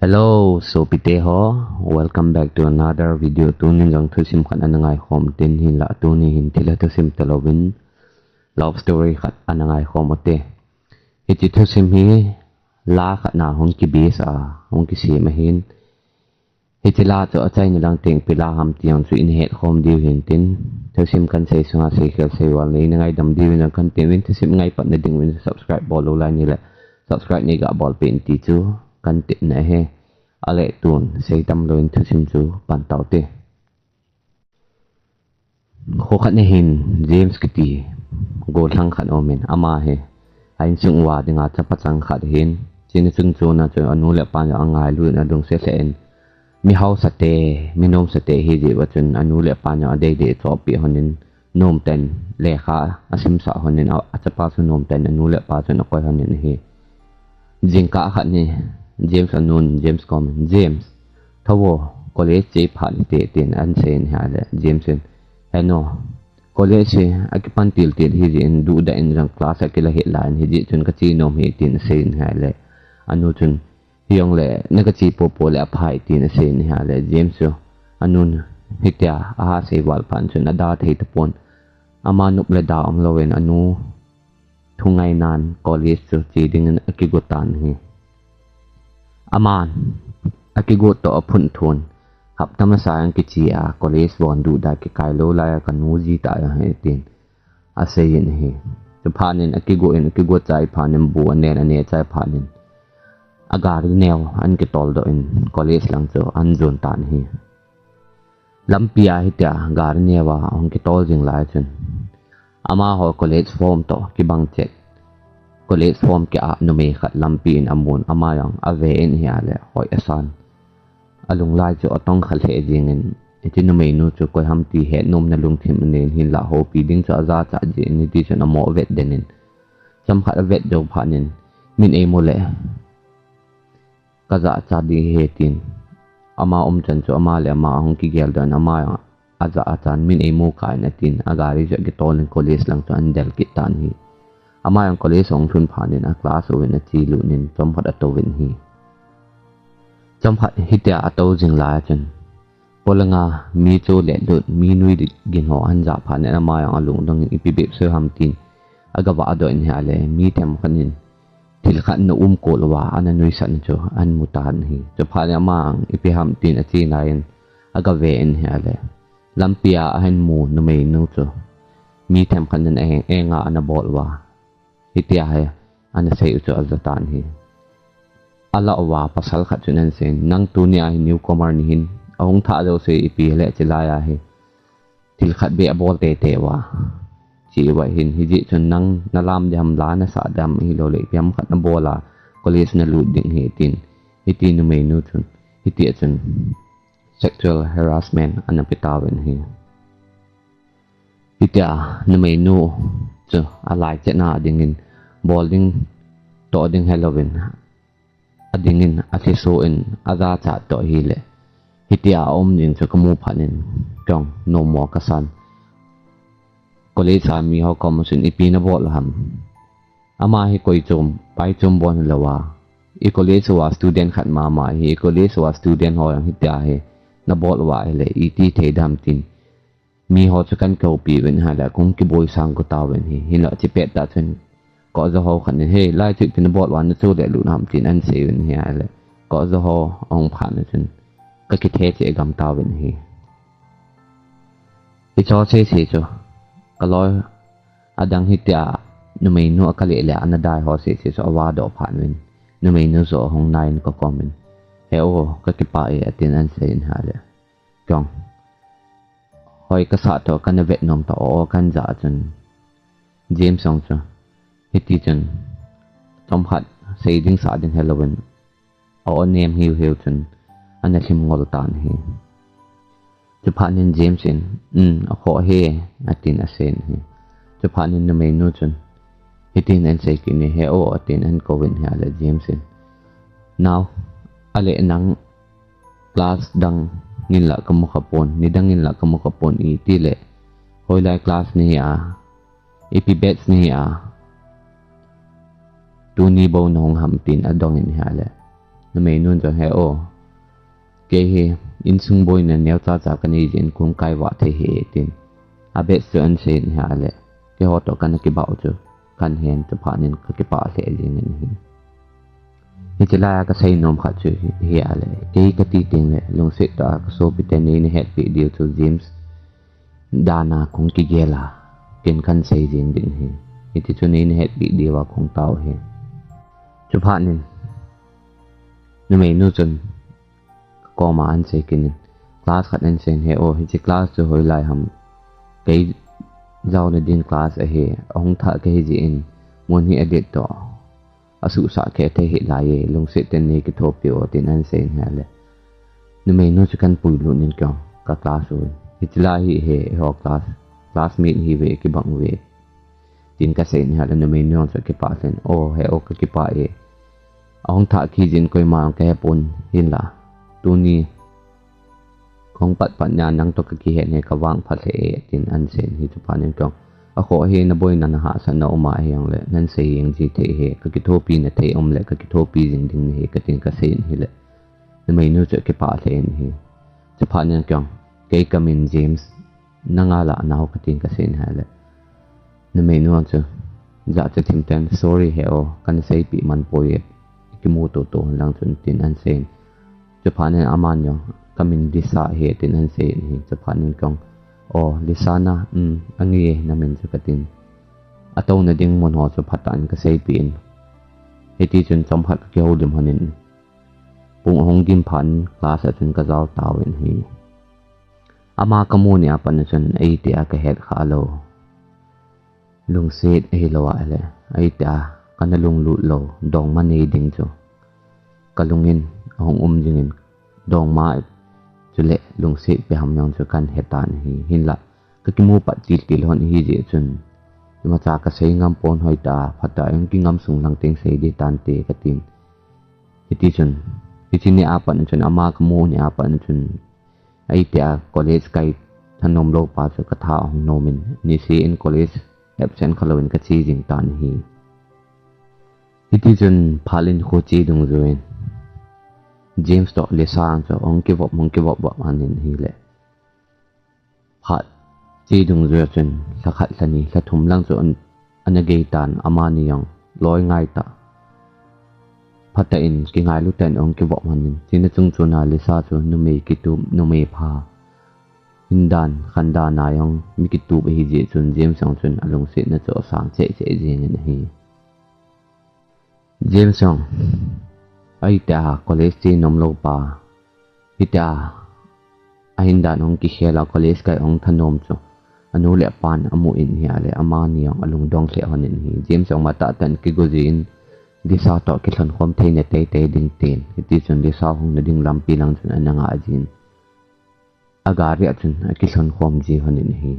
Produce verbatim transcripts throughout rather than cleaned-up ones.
Hello, sopite ho. Welcome back to another video. Tunin jong thusim khat ana ngaikhom tin, hinlah tuni hin thilha thusim talouvin love story khat ana ngaikhom ute. Hiche thusim hi la khat na hung kibase a, hung kisem ahin. Hiche la chu achaina lang teng ipi la ham ti jong chu ihet khom diu hin tin. Thusim kahin sei sunga seikhel seival nei na ngaidam diuvin jong kahin temin, thusim ngai patna dinguvin subscribe bol lou lai nile subscribe nei gabol peh in ti chu kahin tepna ahi. Ale tun seitam louvin thusim chu pan taute. Kho khat na hin James kiti gollhang khat aumin, ama hi a insung uva dinga chapa chang khat ahin, chuna chungchon a chun anu le apa jong angailu in alungset lheh in, mi haosate, mi nomsate ahijeh uva chun anu le apa jong adeidei achohpeh lhonin, nomtah in lekha asimsah lhonin, a, achapa chu nomtah in anu le apa chun akoi lhonin ahi. Jingkah khat ni, James anun James kom in, James, thou o, college che phat hite, tin ahin seiyin ahile, James in, He nu, college hi akipan tiltil ahijeh in duhdah in jong class akila hih lai in, hijeh chun kache nom ahi, tin aseiyin ahile, anu chun, Hijongle nagache popo le aphai, tin aseiyin ahile, James chu anun hitia aha sei val phat chun ada thei tapon, ama nop le da umlouvin anu thungainan college chu che dingin akigo tan ahi. Aman akigot toh aphun thon, hapta masa jong kiche a college von duhdah kikai lou laiya kanu ji tah jong ahi, tin aseiyin ahi. Chuphat in akigo in, akigo chai phat in bu anen, ane chai phat in agari neo ahin kitoldoh in college lang chu ahin jon tan ahi. Lampia hitia gari neova ahung kitol jing lai chun, amaho college form toh kibang chet, college form kia numei khat lampi in amun, ama jong ave in ahile hoi asan. Alunglai chu atongkha lheh jengin, hiche numeinu chu koi ham ti hetnomna lungthim anein, hinlah houpi ding chu ajachat jeh in, hitichun amo avet den in, chomkhat avet jou phat in, Min eimu le kajachat ding ahi, tin ama umchan chu ama le ama ahung kigeldoh in, ama jong ajachat in, Min eimu kah in, atin, agari chu akitol in college lang chu ahin del kit tan ahi. Ama jong college ahung lhun phat in aclass uvin achelut in chomkhat atouvin ahi. Chomkhat hitia atou jing lai chun, polanga mi cho le lut, mi nui gin ho ahin jah phat in ama jong alungdong in, Ipi bep soi ham, tin agavahdoh in ahile, mi themkhat in thil khat ana umkol uva ana nuisat chu ahin mu tan ahi. Chuphat in ama jong ipi ham tin ache nai in agave in ahile, lampia ahin mu numeinu chu mi themkhat in aheng enga ana bol uva, hitia hi ana sei u chu aja tan ahi. Alah uva pasal khat chun ahin seiyin, Nang tunia hi newcomer nahin, ahung thah jouse ipi hile chelai a hi thil khat beh abol teitei uva, che uva hin, hijeh chun nang nalam ding ham, la nasah ding ham, ahilouleh ipi ham khat nabol a college nalut ding ahi, tin hiti numeinu chun hitia chun sexual harassment ana pe tauvin ahi. Hitia numeinu chu alai chetna dingin, bol ding toh ding helouvin, adingin, athiso in, ajachat toh ahile, hitia aum jing chu kamu phat in, kei jong nommo kasan. College a miho koma chun, Ipi nabol u ham? Ama hi koi chom, pai chom bon hilouva, i college uva student khat mama ahi, i college uva student ho jong hitia hi nabol uva ahile iti thei ding ham, tin miho chu kahin kihoupi uvin ahile, kahung kiboisang go tauvin ahi. Hinlah chupet tah chun, koh jo ho khat in, Hei, lai chu ipi nabol uva, nacho le lut ham, tin ahin sei uvin ahile, koh jo ho ahung phat na chun, kakithe cheh gam tauvin ahi. Hicho sese chu, kaloi adang hitia numeinu akale le ana dai ho sese chu avadoh phat uvin, numeinu chu ahung nai in kakom in, He o, kakipah e, atin ahin seiyin ahile, kei jong, Hoi kasah toh, kana vet nom toh, o, o, kahin jah a chun, James jong chu hitichun chomkhat sei ding sah ding helouvin, o, o, nem hiu hiu chun ana lhim ngol tan ahi. Chuphat in James in, Um, akhoh e, atin aseiyin ahi. Chuphat in numeinu chun hitin ahin sei kit in, He o, atin ahin kouvin ahile James in, Nao, ale nang class dang in la kamu khapon, nidang in la kamu khapon, itile hoilai class nahi a, ipi batch nahi a, tuni bou nahung ham, tin adong in ahile, Numei nun chu, "He o, kei hi insung boina neocha cha kanei jeh in kong kai vah thei hih e," tin. A best chu ahin sei in ahile, keiho toh kana kibah u chu kahin hen, chuphat in kakipah lheh jeng in ahi. Hiche laiya kasei nom khat chu hi, hi ahile, kei kati teng le, lungset tah a kasopi ten neina hetpi diu chu James dan a kong kigel a, ken kahin sei jeng ding ahi. Hiti chun neina hetpi diu a kong tao hen. Chuphat in, numei nu chun kakoma ahin sei kit in, class khat ahin sei in, "He o, hiche class chu hoilai ham? Kei jaona ding class ahi, ahung thah kahi jeh in, mun hi adet toh asuhsah kei thei hih lai e, lungset ten nei kithopi o," tin ahin sei in ahile, numei nu chu kahin puilut in keiho ka class u ahi. "Hiche lai hi he, eiho class, classmate ihiuve, kibang uve," tin kasei in ahile, numei nu chu akipah lheh in, "O, he o, kakipah e. Ahung thah kahi jeh in koima jong kahe pon, hinla tuni kahung pat pat nia nang toh kakihet hi kavangphat lheh e," tin ahin sei in ahi. Chuphat in keiho, "Akhoh hi naboina nahahsatna um ahi jongle, nahin sei jeng ji thei e, kakithopi na thei um le, kakithopi jing ding nahi," katin kasei in ahile, numei nu chu akipah lheh in ahi. Chuphat in keiho, "Kei kamin James, nanga la nao," katin kasei in ahile, numei nu chu jachat thim tah in, "Sorry he o, kana seipeh man poi e, kimuto to hon lang chun," tin ahin sei in. Chuphat in amani jong, "Kamin Lisa ahi," tin ahin sei in ahi. Chuphat in keiho, "O, Lisa na, um, angai e namin chu," katin. Atouna ding mun ho chu phatah in kaseipeh in, hiti chun chomkhat kakihoulim lhon in, pung ahung gim phat in class a chun kajao tauvin ahi. Ama kamu ni a pat in chun, eiti a kahet kha lou, lungset ahilou ahile, eiti a kana lunglut lou dongma nei ding chu kalung in ahung um jing in, dongma chule lungset ipi ham jong chu kahin he tan ahi. Hinla kakimu pat til til lhon ahi jeh chun, imacha kasei ngam pon, hoitah a phatah a kingam sung lang teng sei ding tante katin. Hiti chun, hiche ni a pat in chun, ama kamu ni a pat in chun, eiti a college kai thanom lou pa chu katha ahung nom in, niseh in college absent kha lou in kache jing tan ahi. Hiti chun phat le nikho che dungjuiyin, James toh Lisa ang chu ahung kivop, hung kivop vop lhon in ahile, phat che dungjui a chun, lha khat, lha ni, lha thum lang chu an, ana gei tan, amani jong loi ngai tah, phatah in kingailu tah in ahung kivop lhon in, chuna chung chuna Lisa chu numei kitup, numei pha, hindan khandan a jong mi kitup ahi jeh chun, James jong chun alungsetna chu asang cheh cheh jeng in ahi. James jong, eiti a college che nom lou pa, hitia ahindan ahung kikhel a college kai ahung thanom chu anu le apan amu in ahile, amani jong alungdong lheh lhon in ahi. James jong matah tah in kigo jin, Lisa toh kilhon khom theina teitei ding tin, hiti chun Lisa hung na ding lampi lang chun ana ngah jin, agari a chun akilhon khom ji lhon in ahi.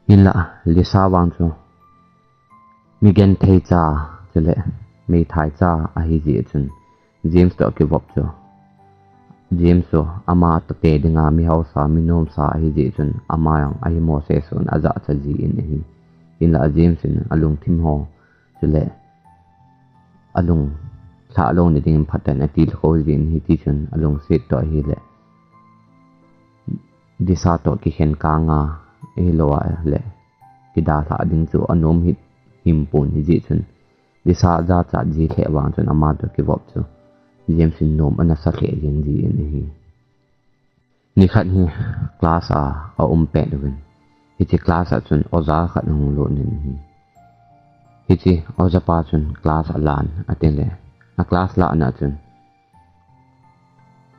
Hinlah Lisa vang chu mi genthei cha, chule meithai cha ahi jeh chun, James toh kivop chu, James chu ama toh te dinga mi hausa, mi nomsa ahi jeh chun, ama jong ahi mo seh sun ajahcha jin ahi. Hinlah James in alungthim ho, chule alung lhah lou na dingin phatah in atilkhou jin, hiti chun alungset toh ahile, Lisa toh kikhen kang a, ahilou ahile kidalhah ding chu anom hih him pon, hijeh chun Lisa jachat ji lheh vang chun ama toh kivop chu James in nom ana sa lheh jeng jin ahi. Nikhat hi class a aum pet uvin, hiche class a chun oja khat ahung lut in ahi. Hiche oja pa chun class alan, atile a class lahna chun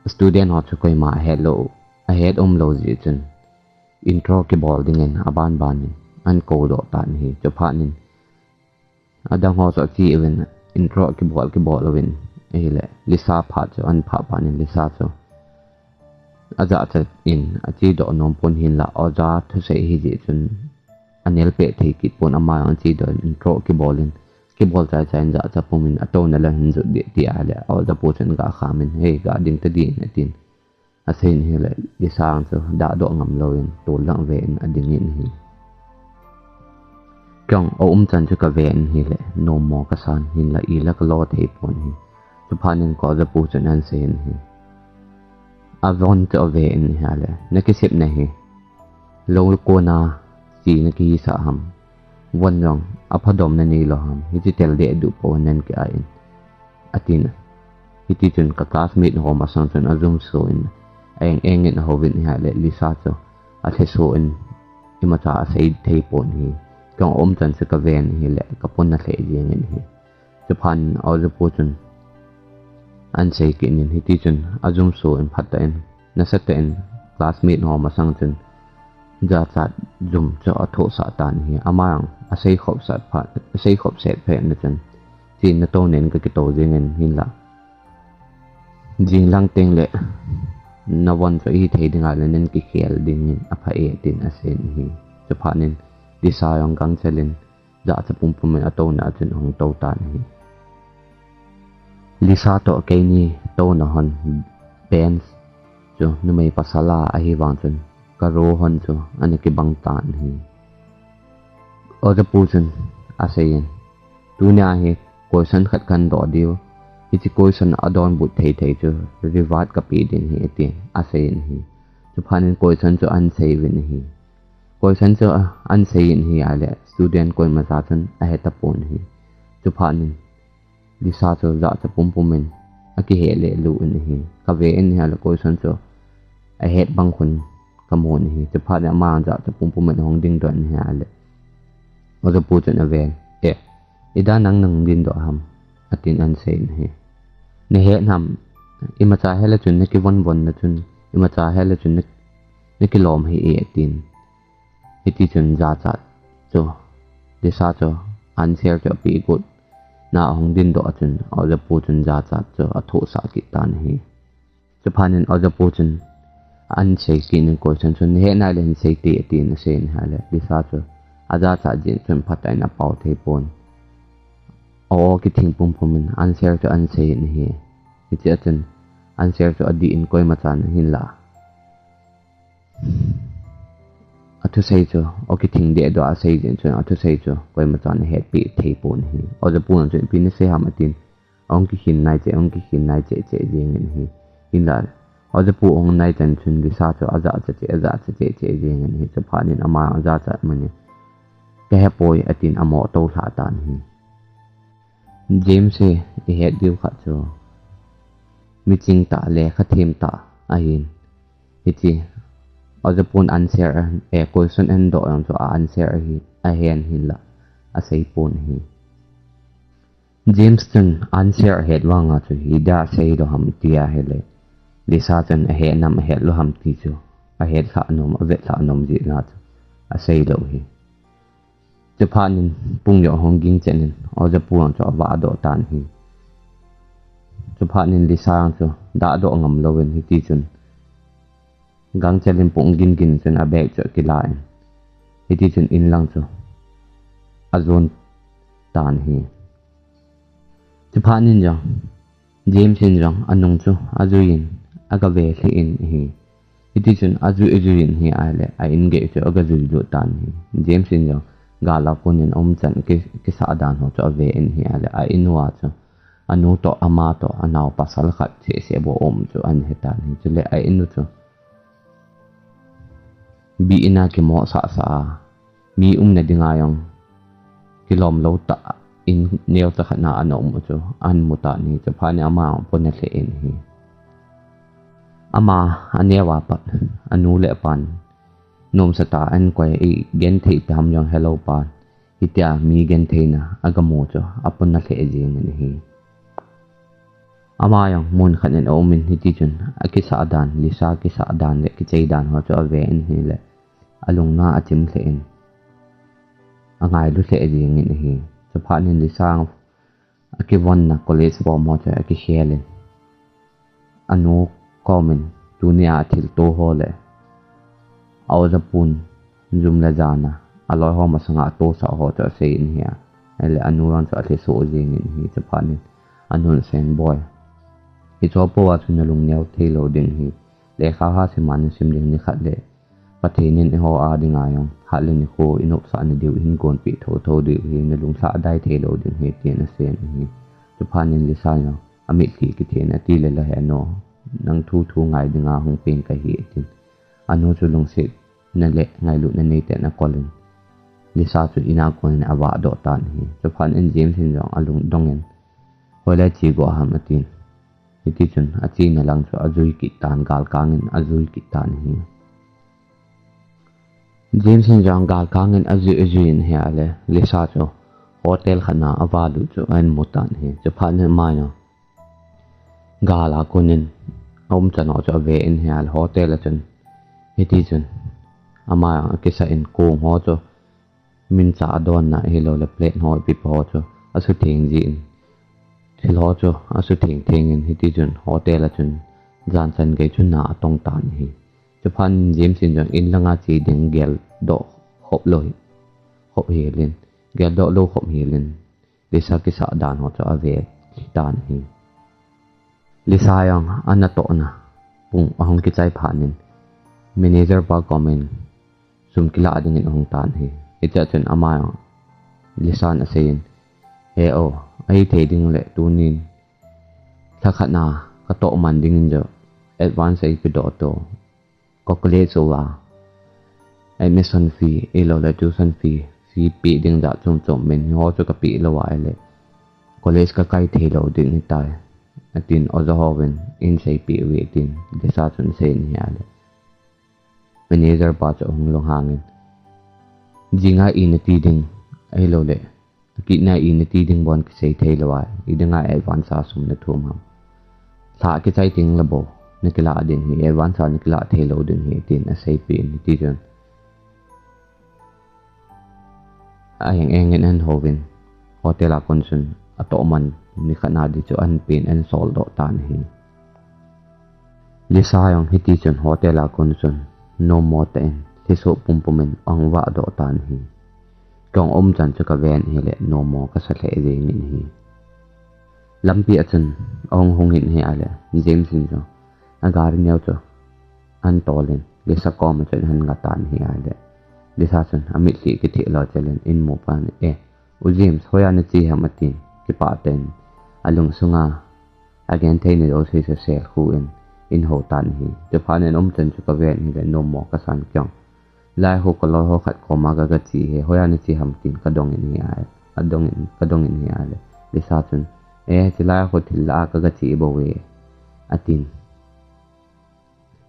student ho chu koima ahet lou, ahet um lou jeh chun intro kibol dingin aban ban in ahin kou doh tan ahi. Chuphat in adang ho chu ache uvin, intro kibol kibol uvin ahile, Lisa phat chu ahin phah phat in Lisa chu ajahcha in ache doh nom pon, hinlah oja thusei ahi jeh chun anel peh thei kit pon, ama jong ache doh in intro kibol in, kibol chai chai in jahcha pum in atouna lang hin jot ding tia ahile, oja pu chun ga kham in, "Hei, ga ding tadin," atin. Asei in ahile, Lisa ang chu dahdoh ngam louvin tol lang ve in ading in ahi. Kei jong aum chan chu kave in ahile, nom mo kasan, hinlah ila kalo thei pon ahi. Chuphat in ka ojapu chun ahin seiyin ahi. Avon chu ave in ahile, nakisepna hi lou kona chi nakihisah ham? Von jong aphadom nanei lou ham? Hiche tel deh duh pou nan ki-ai in, atin. Hiti chun ka classmate ho masang chun ajumso in, a-eng eng in ahouvin ahile, Lisa chu alheso in, imacha asei thei pon ahi. Kei jong aumchan chu kaven ahile, kapona lheh jengin ahi. Chuphat in ojapu chun ahin sei kit in, hiti chun ajumso in phatah in, nasatah in classmate ho masang chun jachat jum chu athohsah tan ahi. Ama jong asei khop sat phat, asei khop set phat na chun, chenna touna in kakitou jengin, hinlah jing lang tengle navon chu ihithei ding ahile nan kikhel dingin apha e, tin aseiyin ahi. Chuphat in Lisa jong gangchel in, jachat pumpum in atouna a chun ahung tou tan ahi. Lisa toh keini touna hon bench chu numei pasal a ahivang chun ka row hon chu ana kibang tan ahi. Ojapu chun aseiyin, tunia hi question khat kahin doh diu, hiche question adonbut thei thei chu reward kapeh ding ahi, atin aseiyin ahi. Chuphat in question chu ahin sei uvin ahi. Question chu ahin seiyin ahile, student koimacha chun ahetapon ahi. Chuphat in Lisa chu jachat pumpum in akiheh lelu in ahi. Kave in ahile question chu ahet bang khun kamun ahi. Chuphat in ama jachat pumpum in ahung dingdoh in ahile, ojapu chun aven, eh, idan nang nahung dingdoh ham? atin ahin seiyin ahi. Nahet nam, imacha hel a chun nakivon von na chun, imacha hel a chun na, nakilom ahi e, atin. Hiti chun jachat chu, Lisa chu answer chu apeh got na ahung dingdoh a chun, ojapu chun jachat chu athohsah kit tan ahi. Chuphat in ojapu chun ahin sei kit in question chun, nahet nai le hin sei te, atin aseiyin ahile, Lisa chu ajachat jeh chun phatah in apao thei pon, a-o kithing pumpum in answer chu ahin seiyin ahi. Hichea chun answer chu adih in koimachan ahinlah athusei chu, o kithing dehdoh a asei jeh chun athusei chu koimachan ahetpeh thei pon ahi. Ojapu chun ipi nasei ham atin, ahung kikhin nai cheh, ahung kikhin nai cheh cheh jengin ahi. Hinlah ojapu ahung nai chan chun Lisa chu ajachat cheh, ajachat cheh cheh jengin ahi. Chuphat in ama ajachat man in, kahepoi, atin amo toulhah tan ahi. James hi ihet diu khat chu miching tah, lekha them tah ahin. Hiche ojapun answer a, eh, question ahin doh jong chu a answer ahi, ahen hinlah asei pon ahi. James chun answer ahet vanga chu idia asei lou ham tia ahile, Lisa chun ahet nam ahet lou ham ti chu ahet lhah nom, avet lhah nom jeh a chu asei lou ahi. Chuphat in pung jong ahung ging chen in, ojapu jong chu avahdoh tan ahi. Chuphat in Lisa jong chu dahdoh ngam louvin, hiti chun gangchel in pung gingin chun a bag chu akilah in, hiti chun in lang chu ajon tan ahi. Chuphat in jong James in jong anung chu ajuiyin, agave lheh in ahi. Hiti chun ajui, ajui in ahi ahile, a in gei chu agajui lut tan ahi. James in jong gal a kon in aum chan ki, kisah dan ho chu ave in ahi ahile, a in uva chu anu toh, ama toh, anao pasal khat cheh seh bou um chu ahin he tan ahi. Chule a in u chu bih in a kimohsah sah a, mi umna dinga jong kilom lou tah in neocha khat na ana um u chu ahin mu tan ahi. Chuphat in ama jong apona lheh in ahi. Ama aneo a pat anu le apan nomsa tah a ahin koi, igenthei pi ham jong helou pan, hitia mi gentheina agamu chu apona lheh jengin ahi. Ama jong mun khat in aum in, hiti chun akisah dan, Lisa kisah dan le kichei dan ho chu ave in ahile, alungna achim lheh in angailu lheh jengin ahi. Chuphat in Lisa akivonna college form ho chu akikhel in, anu komin tunia athilto ho le a ojapun jum le jan a aloi ho masanga atosah ho chu asei in ahi. Ahile anu jong chu alhesoh jengin ahi. Chuphat in anun asei in, Boi, hicheho pou a chu nalung neo thei lou ding ahi. Lekha hasim a nasim ding, nikhat le Pathen in eiho a dinga jong phat le nikho inopsah na diu, ihin gonpeh thotho diu ahi, nalung lhadai thei lou ding ahi, tin asei in ahi. Chuphat in Lisa jong Amit khi kithei na ti le la he no. Nang thu thu ngai dinga hung peng kahi atin. Anu chu lungsetna le ngailutna nei ten akolin. Lisa chu ina konin avah doh tan ahi. Chuphat in James in jong alungdongin. Hoilai che go ham atin. Hiti chun achena lang chu ajui kit tan galkangin ajui kit tan ahi. James in jong galkangin ajui ajui in ahi le Lisa chu hotel khat na avalut chu ahin mu tan ahi. Chuphat in ama jong gal a konin aumchan ho chu ave in ahi le hotel a chun. Hiti chun ama jong akisa in kong ho chu min cha adon na ahilou le plate ho ipi pa ho chu asutheng jin. Thil ho chu asutheng theng in hiti chun hotel a chun jan chan gei chun na atong tan ahi. Chuphat in James in jong in langa che ding geldoh khop lou hi, khop helin, geldoh lou khop helin, Lisa kisah dan ho chu ave tan ahi. Lisa jong anatohna pung ahung kichai phat in manager pa komin sum kila dingin ahung tan ahi. Hichea chun ama jong Lisa in aseiyin, he o, ahithei ding le tunin lha khat na katoh man dingin jo advance eipe doh to. Ka college uva admission fee, ahilou le tuition fee, fee pe ding jat chom chom min hi ho chu kape lou ahile college kakai thei lou ding ahitai, atin oja hovin eiseipeh uve atin Lisa chun aseiyin ahile manager pa chu ahung lunghangin, jinga ina ti ding, ahilou le Kitna ina ti ding bon kisei thei lou a, idinga advance a sum nathum ham. Lha kichai teng le bou, nakila ding ahi, advance a nakila thei lou ding ahi, tin aseipeh in, hiti chun. Aheng aheng in ahin houvin, hotel a kon chun, atoh man nikhat na di chu ahin pen ahin soldoh tan ahi. Lisa jong hiti chun hotel a kon chun, nommo tah in, lhiso pumpum in ahung vahdoh tan ahi. Kei jong umchan chu kaven ahile, nommo kasa lheh jengin ahi. Lampi a chun, ahung hungin ahile, James in chu, agari neo chu, ahin tolin, Lisa koma chun ahin nga tan ahile. Lisa chun, amitlhi kitheh lou chelin, ahin mu phat in, eh, U James, hoiya nache ham atin, kipah tah in, alungsunga, agentheina jouse chu sel khu in, ahin hou tan ahi. Chuphat in umchan chu kaven ahile, nommo kasan kei jong. Lai ho kaloi ho khat koma kaga che ahi, hoiya nache ham tin kadongin ahile, adongin, kadongin ahile. Lisa chun, eh, chulai ho thil lah a kaga che bouve, atin.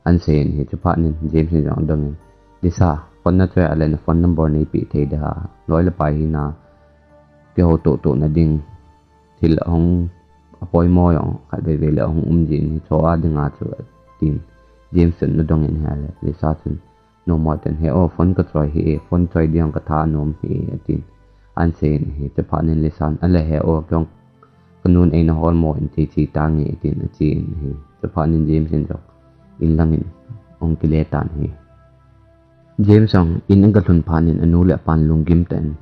Ahin seiyin ahi, chuphat in James in jong adongin, Lisa, phone nachoi ahile na phone number neipeh thei ding ham, loi le pai hina, kihoutoh tohna ding, thil ahung apoimo jong khatvei vei le ahung um jin ahi, choh a dinga chu, atin. James chun adongin ahile, Lisa chun, nommo tah in, he o, phone kachoi hih e, phone choi ding katha anom hih e, atin. Ahin seiyin ahi, chuphat in Lisa in, ale he o, kei jong kanun eina holmo in che che tange, atin achen ahi. Chuphat in James in jong, in langin, ahung kile tan ahi. James jong, in aga lhun phat in anu le apan lunggim tah in,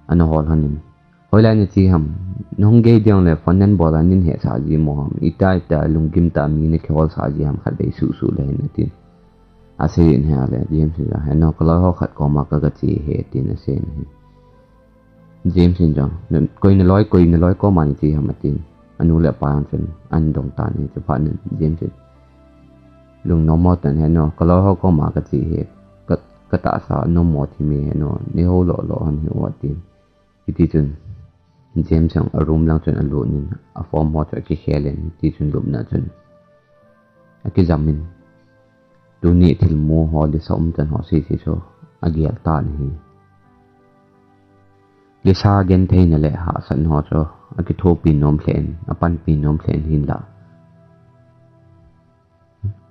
ana hol lhonin, hoilai nache ham, nahung gei ding le phone nahin bol a nahin hetsah ji mo ham, itih tah lunggim tah mi nakiholsah ji ham khatvei suhsuh le hin, atin. Aseiyin ahile, James in jong, he no, kaloi ho khat koma kaga che ahi, tin aseiyin ahi. James in jong, koi naloi, koi naloi koma nache ham, atin. Anu le apa jong chun ahin dong tan ahi, chuphat in James in lung nommo tah in, he no, kaloi ho koma kache ahi, ka, katahsa nommo thim e, he no, neihou lou lou hon hih o, atin. Hiti chun James jong aroom lang chun alut in, aform ho chu akikhel in, hiti chun lupna chun akijam in, tuni thilmu ho, Lisa umchan ho sese chu agel tan ahi. Lisa gentheina le hahsatna ho chu akithopi nom lheh in, apanpi nom lheh in, hinlah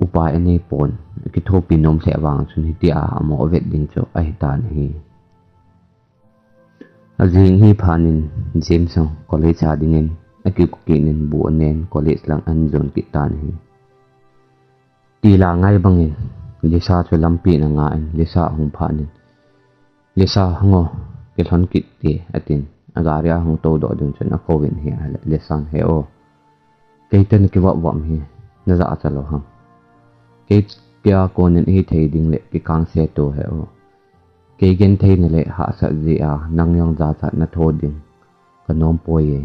upai anei pon, akithopi nom lheh vang chun hitia amoh vet ding chu ahitan ahi. Ajing hi phat in James jong college a dingin akikok in, bu anen college lang ahin jon kit tan ahi. Tila ngai bangin Lisa chu lampi in anga in, Lisa ahung phat in, Lisa, hung o, kilhon kit te, atin. Agari a ahung toudoh ding chun akouvin ahile, Lisa in, he o, kei toh nakivop vop hi najahcha lou ham? Kei, keia konin ihithei ding le kikangse to, he o. Kei gentheina le hahsat jeh a nang jong jachat natho ding kanom poi e.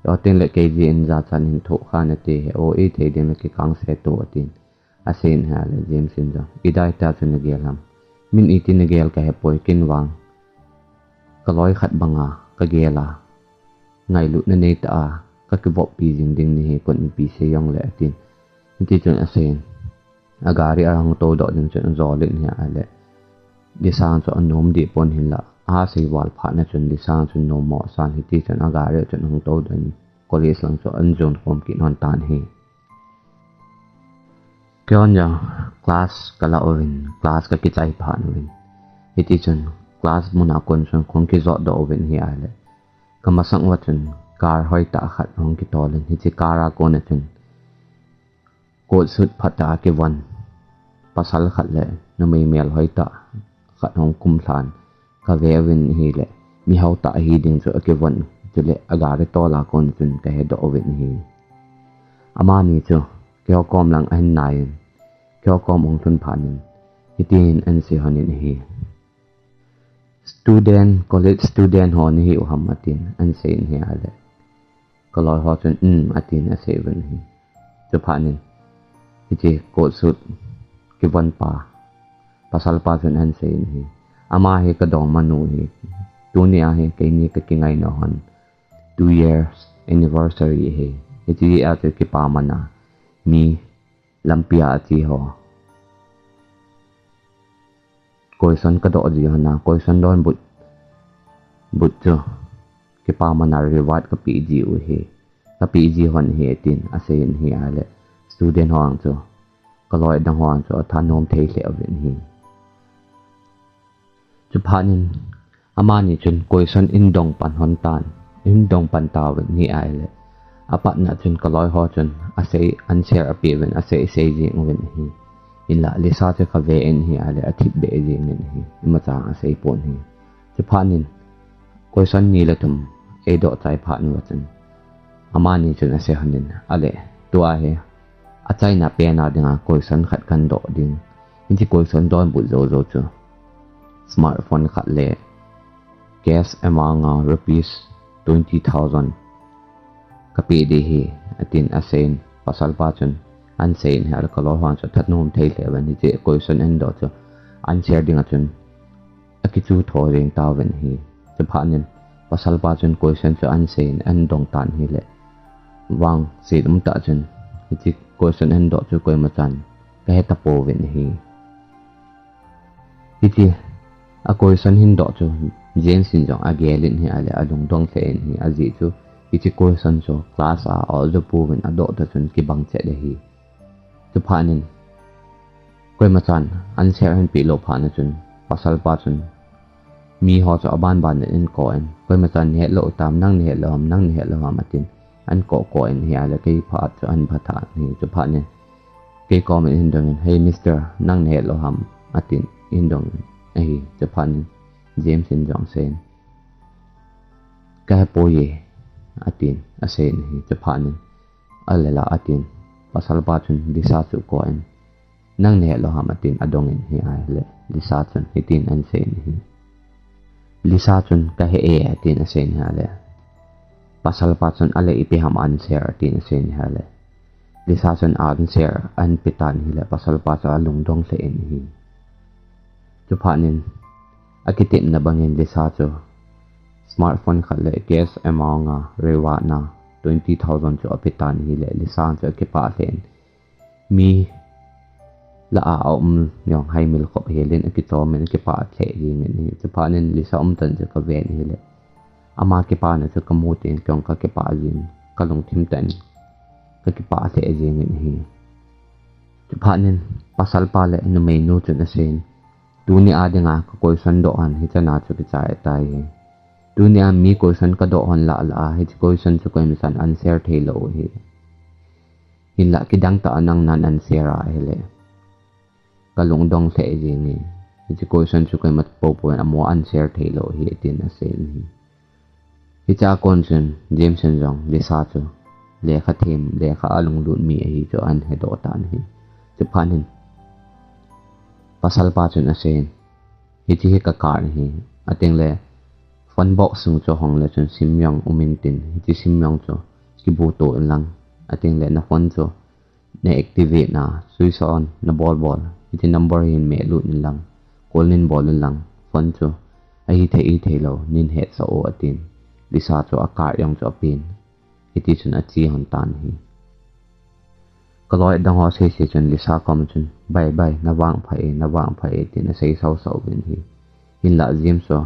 Atin le kei jin jachat in thoh kha nate he, o, i thei ding le kikang se to atin. Asei in ahile James in jong, idei tah chu nagel ham? Min iti nagel kahepoi, ken vang kaloi khat banga kagel a, ngailutna neitah a kakivoppi jing ding nahi, kon ipi sei jongle atin. Hiti chun asei in, agari a ahung tou doh ding chun ajol in ahile, Lisa chu anom deh pon, hinlah asei val phat na chun Lisa chu nom mo san, hiti chun agari chun ahung tou doh in college lang chu ajon khom kit lhon tan ahi. Keiho jong class kala uvin, class kakichai phat uvin. Hiti chun class mun a kon chun kahung kijot doh uvin ahile, kamasang uva chun car hoitah khat ahung kitol in, hiche car a kon a chun coat suit phatah a kivon pasal khat le numei mel hoitah khat ahung kumlhan kave uvin ahile, mihao tah ahi ding chu akivon, chule agari tol a kon chun kahedoh uvin ahi. Amani chu keiho kom lang ahin nai in, keiho kom ahung lhun phat in hitin ahin sei lhon in ahi. Student, college student ho nahiu ham atin ahin sei in ahile, kaloi ho chun, um, atin asei uvin ahi. Chuphat in, hiche coat suit kivon pa, pasal pa chun ahin sei in ahi. Ama hi kadongmanu ahi. Tuni a hi keini kakingaina hon two years anniversary ahi. Hiche a chu kipaman a, mi lampi a ache ho, question kadoh ji hon a, question donbut, but chu kipaman a reward kapeh ji u ahi, kapeh ji hon ahi, atin asei in ahile, student ho ang chu kaloi dang ho ang chu athanom thei lheh uvin ahi. Chuphat in amani chun question ahin dong pan lhon tan, ahin dong pan tauvin ahile, apatna chun kaloi ho chun asei, answer apeh uvin, asei sei jeng uvin ahi. Hinlah Lisa chu kave in ahile, athip beh jeng in ahi. Imacha asei pon ahi. Chuphat in question ni le thum eidoh chai phat uva chun, amani chun asei lhon in, ale, tua hi achaina pen a dinga question khat kahin doh ding. Hiche question donbut jou jou chu smartphone khat le cash amount a rupees twenty thousand kapeh ding ahi, atin asei in, pasal pa chun ahin sei in ahile, kaloi ho ang chu athanom thei lheh uvin, hiche question ahin doh chu answer ding a chun akichu tho jeng tauvin ahi. Chuphat in pasal pa chun question chu ahin sei in ahin dong tan ahile, vangset umtah chun hiche question ahin doh chu koima chan kahe tapouvin ahi. Hiche a question ahin doh chu James in jong agel in ahile, alungdong lheh in ahi, ajeh chu hiche question chu class a ajo pouvin adoh tah chun kibang chet ahi. Chuphat in koima chan answer ahin peh lou phat na chun pasal pa chun mi ho chu aban ban in ahin kou in, koima chan nahet lou tam, nang nahet lou ham, nang nahet lou ham, atin ahin kou kou in ahile, kei phat chu ahin phatah in ahi. Chuphat in kei kom in ahin dong in, hey mister, nang nahet lou ham, atin ahin dong in ahi. Chuphat in James in jong asei in, kahepoi e, atin asei in ahi. Chuphat in, ale la, atin pasal pa chun Lisa chu akou in, nang nahet lou ham, atin adong in ahile, Lisa chun hitin ahin sei in ahi. Lisa chun kahe e, atin asei in ahile, pasal pa chun ale ipi ham answer, atin asei in ahile, Lisa chun answer ahin pe tan ahile, pasal pa chu alungdong lheh in ahi. Chuphat in akitepna bangin Lisa chu smartphone khat le cash amount a reward na twenty thousand chu ape tan ahile, Lisa chu akipah lheh in, mi lah a aum jong haimil khop hel in akichom in akipah lheh jeng in ahi. Chuphat in Lisa umtah chu kaven ahile, ama kipana chu kamu teng kei jong kakipah jeng, kalungthim tah in kakipah lheh jeng in ahi. Chuphat in pasal pa le numeinu chun asei in, tuni a dinga ka question doh hon hichan a chu kichai tai ahi. Tuni a mi question kadoh hon lah lah a, hiche question chu koima chan answer thei lou ahi. Hinlah kidang tah a nang nan answer ahile, kalungdong lheh jeng e. Hiche question chu koima poupou in amu answer thei lou ahi, atin asei in ahi. Hiche a kon chun James in jong Lisa chu lekha them, lekha a lunglut mi ahi chu ahin hedoh tan ahi. Chuphat in pasal pa chun asei in, hiche hi ka card ahi, atin le phone box sung chu ahong le chun sim jong um intin, hiche sim jong chu kibu to in lang, ating le na phone chu na activate na, switch on na bol bol, hiti number hin meh lut in lang, call nin bol in lang, phone chu ahi thei, ahi thei lo, nin het sa o atin. Lisa chu a card jong chu apin. Hiti chun achi hon tan ahi. Ka loi dang ho sei sei chun Lisa kom chun, "Bye bye, na vang pha e, na vang pha e," tin asei sau sau vin ahi. Hinlah James chu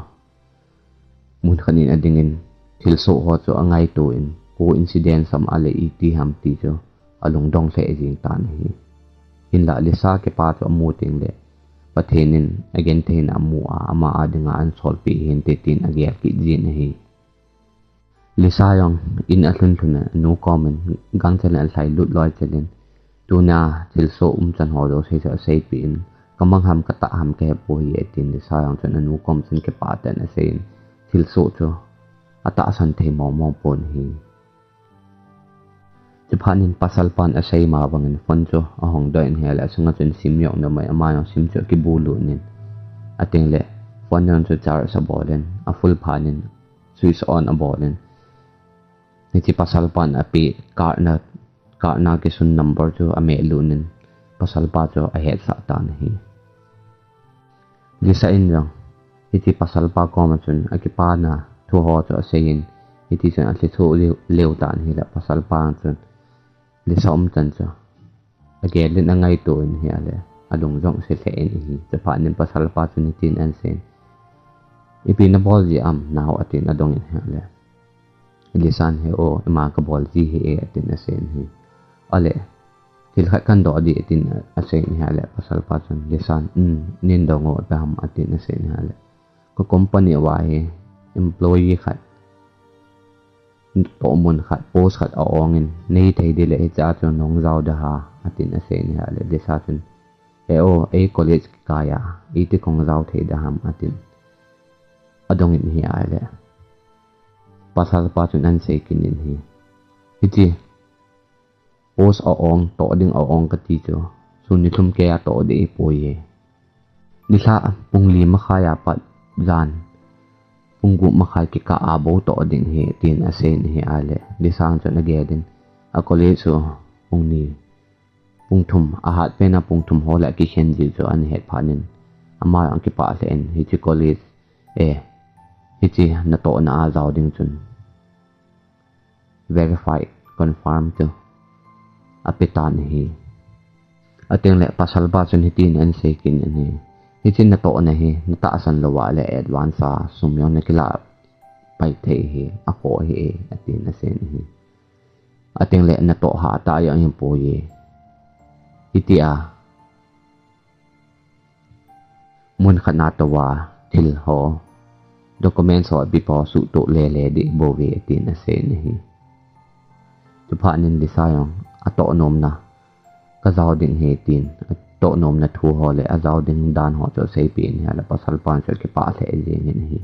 mun khat in ading in, thilsoh ho chu angaito in, coincidence ham ahile iti ham ti chu alungdong lheh jing tan ahi. Hinlah Lisa kipa chu amu teng le, Pathen in agentheina amu a, ama a dinga ahin solpeh hinte tin agel kit jin ahi. Lisa jong in alhun lhun a, anu kom in gangchel in alhai lut loi chel in, tuna thilsoh umchan ho jouse chu aseipeh in, ka mang ham ka tah ham ka hepoi atin, Lisa jong chun anu kom chun kipah tah in asei in, thilsoh chu atahsan thei mong mong pon ahi. Chuphat in pasal pan asei ma bang in phone chu ahong doh in ahile, asunga chun sim jong um mai, ama jong sim chu akibu lut in, ating le phone jong chu charge abol in, a full phat in switch on abol in, hiche pasal pan apeh card na, card na kisun number chu ameh lut in, pasal pa chu ahetsah tan ahi. Lisa in jong hiche pasal pa kom a chun akipana thu ho chu asei in, hiti chun alhi thu leu, leu tan ahile, pasal pa chun Lisa umchan chu agel in angaito in ahile, alung jong se lheh in ahi. Chuphat in pasal pa chun hitin ahin sei in, "Ipi na bol ji ham nao?" atin adong in ahile, Lisa in, "He o, ima ka bol ji ahi e," atin asei in ahi. Ahile, "Thil khat kahin doh ding," atin asei in ahile, pasal pa chun Lisa in, "Um, nin dong o, ipi ham?" atin asei in ahile, "Ka company uva hi employee khat, tohmun khat, post khat a-ong in, nei thei ding le hiche a chu nahung jao ding ham?" atin asei in ahile, Lisa chun, "He o, ei college kikai a, iti kahung jao thei ding ham?" atin adong in ahile, pasal pa chun ahin sei kit in ahi. Hiche post a-ong, toh ding a-ong kati chu, sun nilhum kei a toh ding ahipoi e. Nilhah pung li makhai a pat jan pung gup makhai kikah a bou toh ding ahi, tin asei in ahile, Lisa chun agel in, a college chu pung ni, pung thum, ahat pen a pung thum ho le akikhen ji chu ahin het phat in, ama jong akipah lheh in, hiche college, eh, hiche natohna a jao ding chun verify, confirm chu ape tan ahi. Ating le pasal pa chun hitin ahin sei kit in ahi, "Hiche natohna hi natahsan lou a le advance a sum jong nakilah pai thei ahi, akhoh ahi e," atin asei in ahi. Ating le natoh hah tah jong ahipoi e. Hitia mun khat na tou a thil ho, documents ho, bib ho suhtoh le le ding bou ve, tin asei in ahi. Chuphat in Lisa jong atoh nomna, ka jao ding ahi tin, atoh nomna thu ho le ajao ding dan ho chu aseipeh in ahile, pasal pan chu akipah lheh jeng in ahi.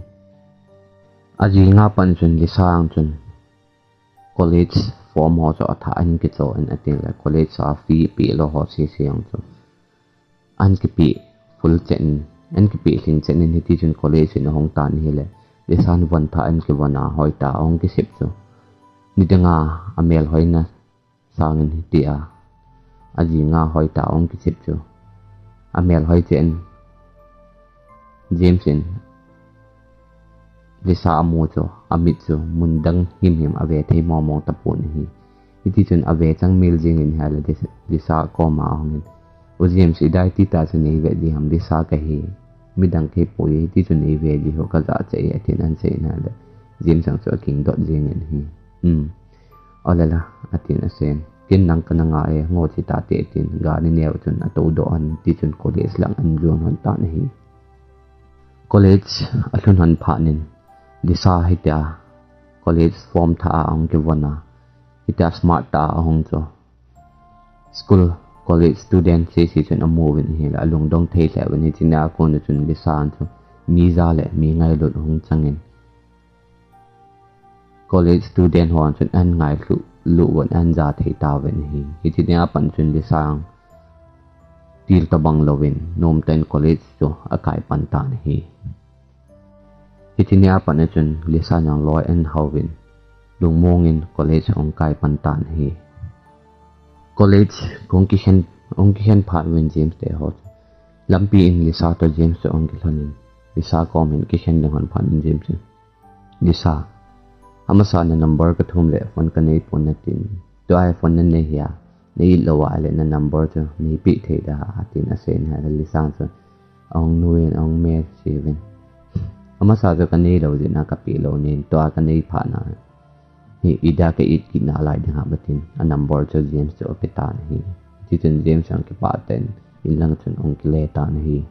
Ajing a pat chun Lisa jong chun college form ho chu athah ahin kicho in, ating le college a fee peh lou ho sese jong chu ahin kipeh full chen in, ahin kipeh lhing chen in, hiti chun college in ahung tan ahile, Lisa in von thah ahin kivon a, hoitah a ahung kisep chu, nidang a amel hoina sangin hitia ajing a hoitah a ahung kisep chu, amel hoi chen in James in Lisa amu chu, amit chu mun dang himhim a ve thei mong mong tapon ahi. Hiti chun a ve chang mel jing in ahile, Lisa koma ahung in, "O James, i dai ti ta chu nei ve ding ham, Lisa kahi, midang kahi poi, hiti chun nei ve ding ho ka jachat e," atin ahin sei in ahile, James jong chu akingdot jing in ahi. "Um, ole la," atin asei in, "Ken nang kana ngai e, ngo chi ta te," atin, gari neo chun atou doh in, hiti chun college lang ahin jon hon tan ahi. College alhun hon phat in, Lisa hitia college form thah a ahung kivon a, hitia smart tah a ahung chu, school, college student sese chun amu uvin ahile, alungdong thei lheh uvin, hiche nia kon a chun Lisa in chu mi ja le mi ngailut ahung chang in, college student ho chun ahin ngailut uvin, ahin ja thei tauvin ahi. Hiche nia pat chun Lisa jong til tobang louvin, nomtah in college chu akai pan tan ahi. Hiche nia pat chun Lisa jong loi ahin hauvin, lungmong in college ahung kai pan tan ahi. College ahung kikhen, ahung kikhen phat uvin James te ho chu lampi in Lisa toh James chu ahung kilhon in, Lisa kom in kikhen ding ahung pan in James in, "Lisa, amasa na number ka thum le phone ka nei pon na tin. Tua hi phone na nei hia? Na it lou ahile na number chu nei pe thei da," atin asei in ahile Lisa chu ahung nu in ahung me si uvin, "Amasa chu ka nei lou jeh in ka pe lou nin, tua ka nei phat na hi ida ka it kit nalai ding ham," atin a number chu James chu ape tan ahi. Hiti chun James ahung kipah tah in in lang chun ahung kile tan ahi.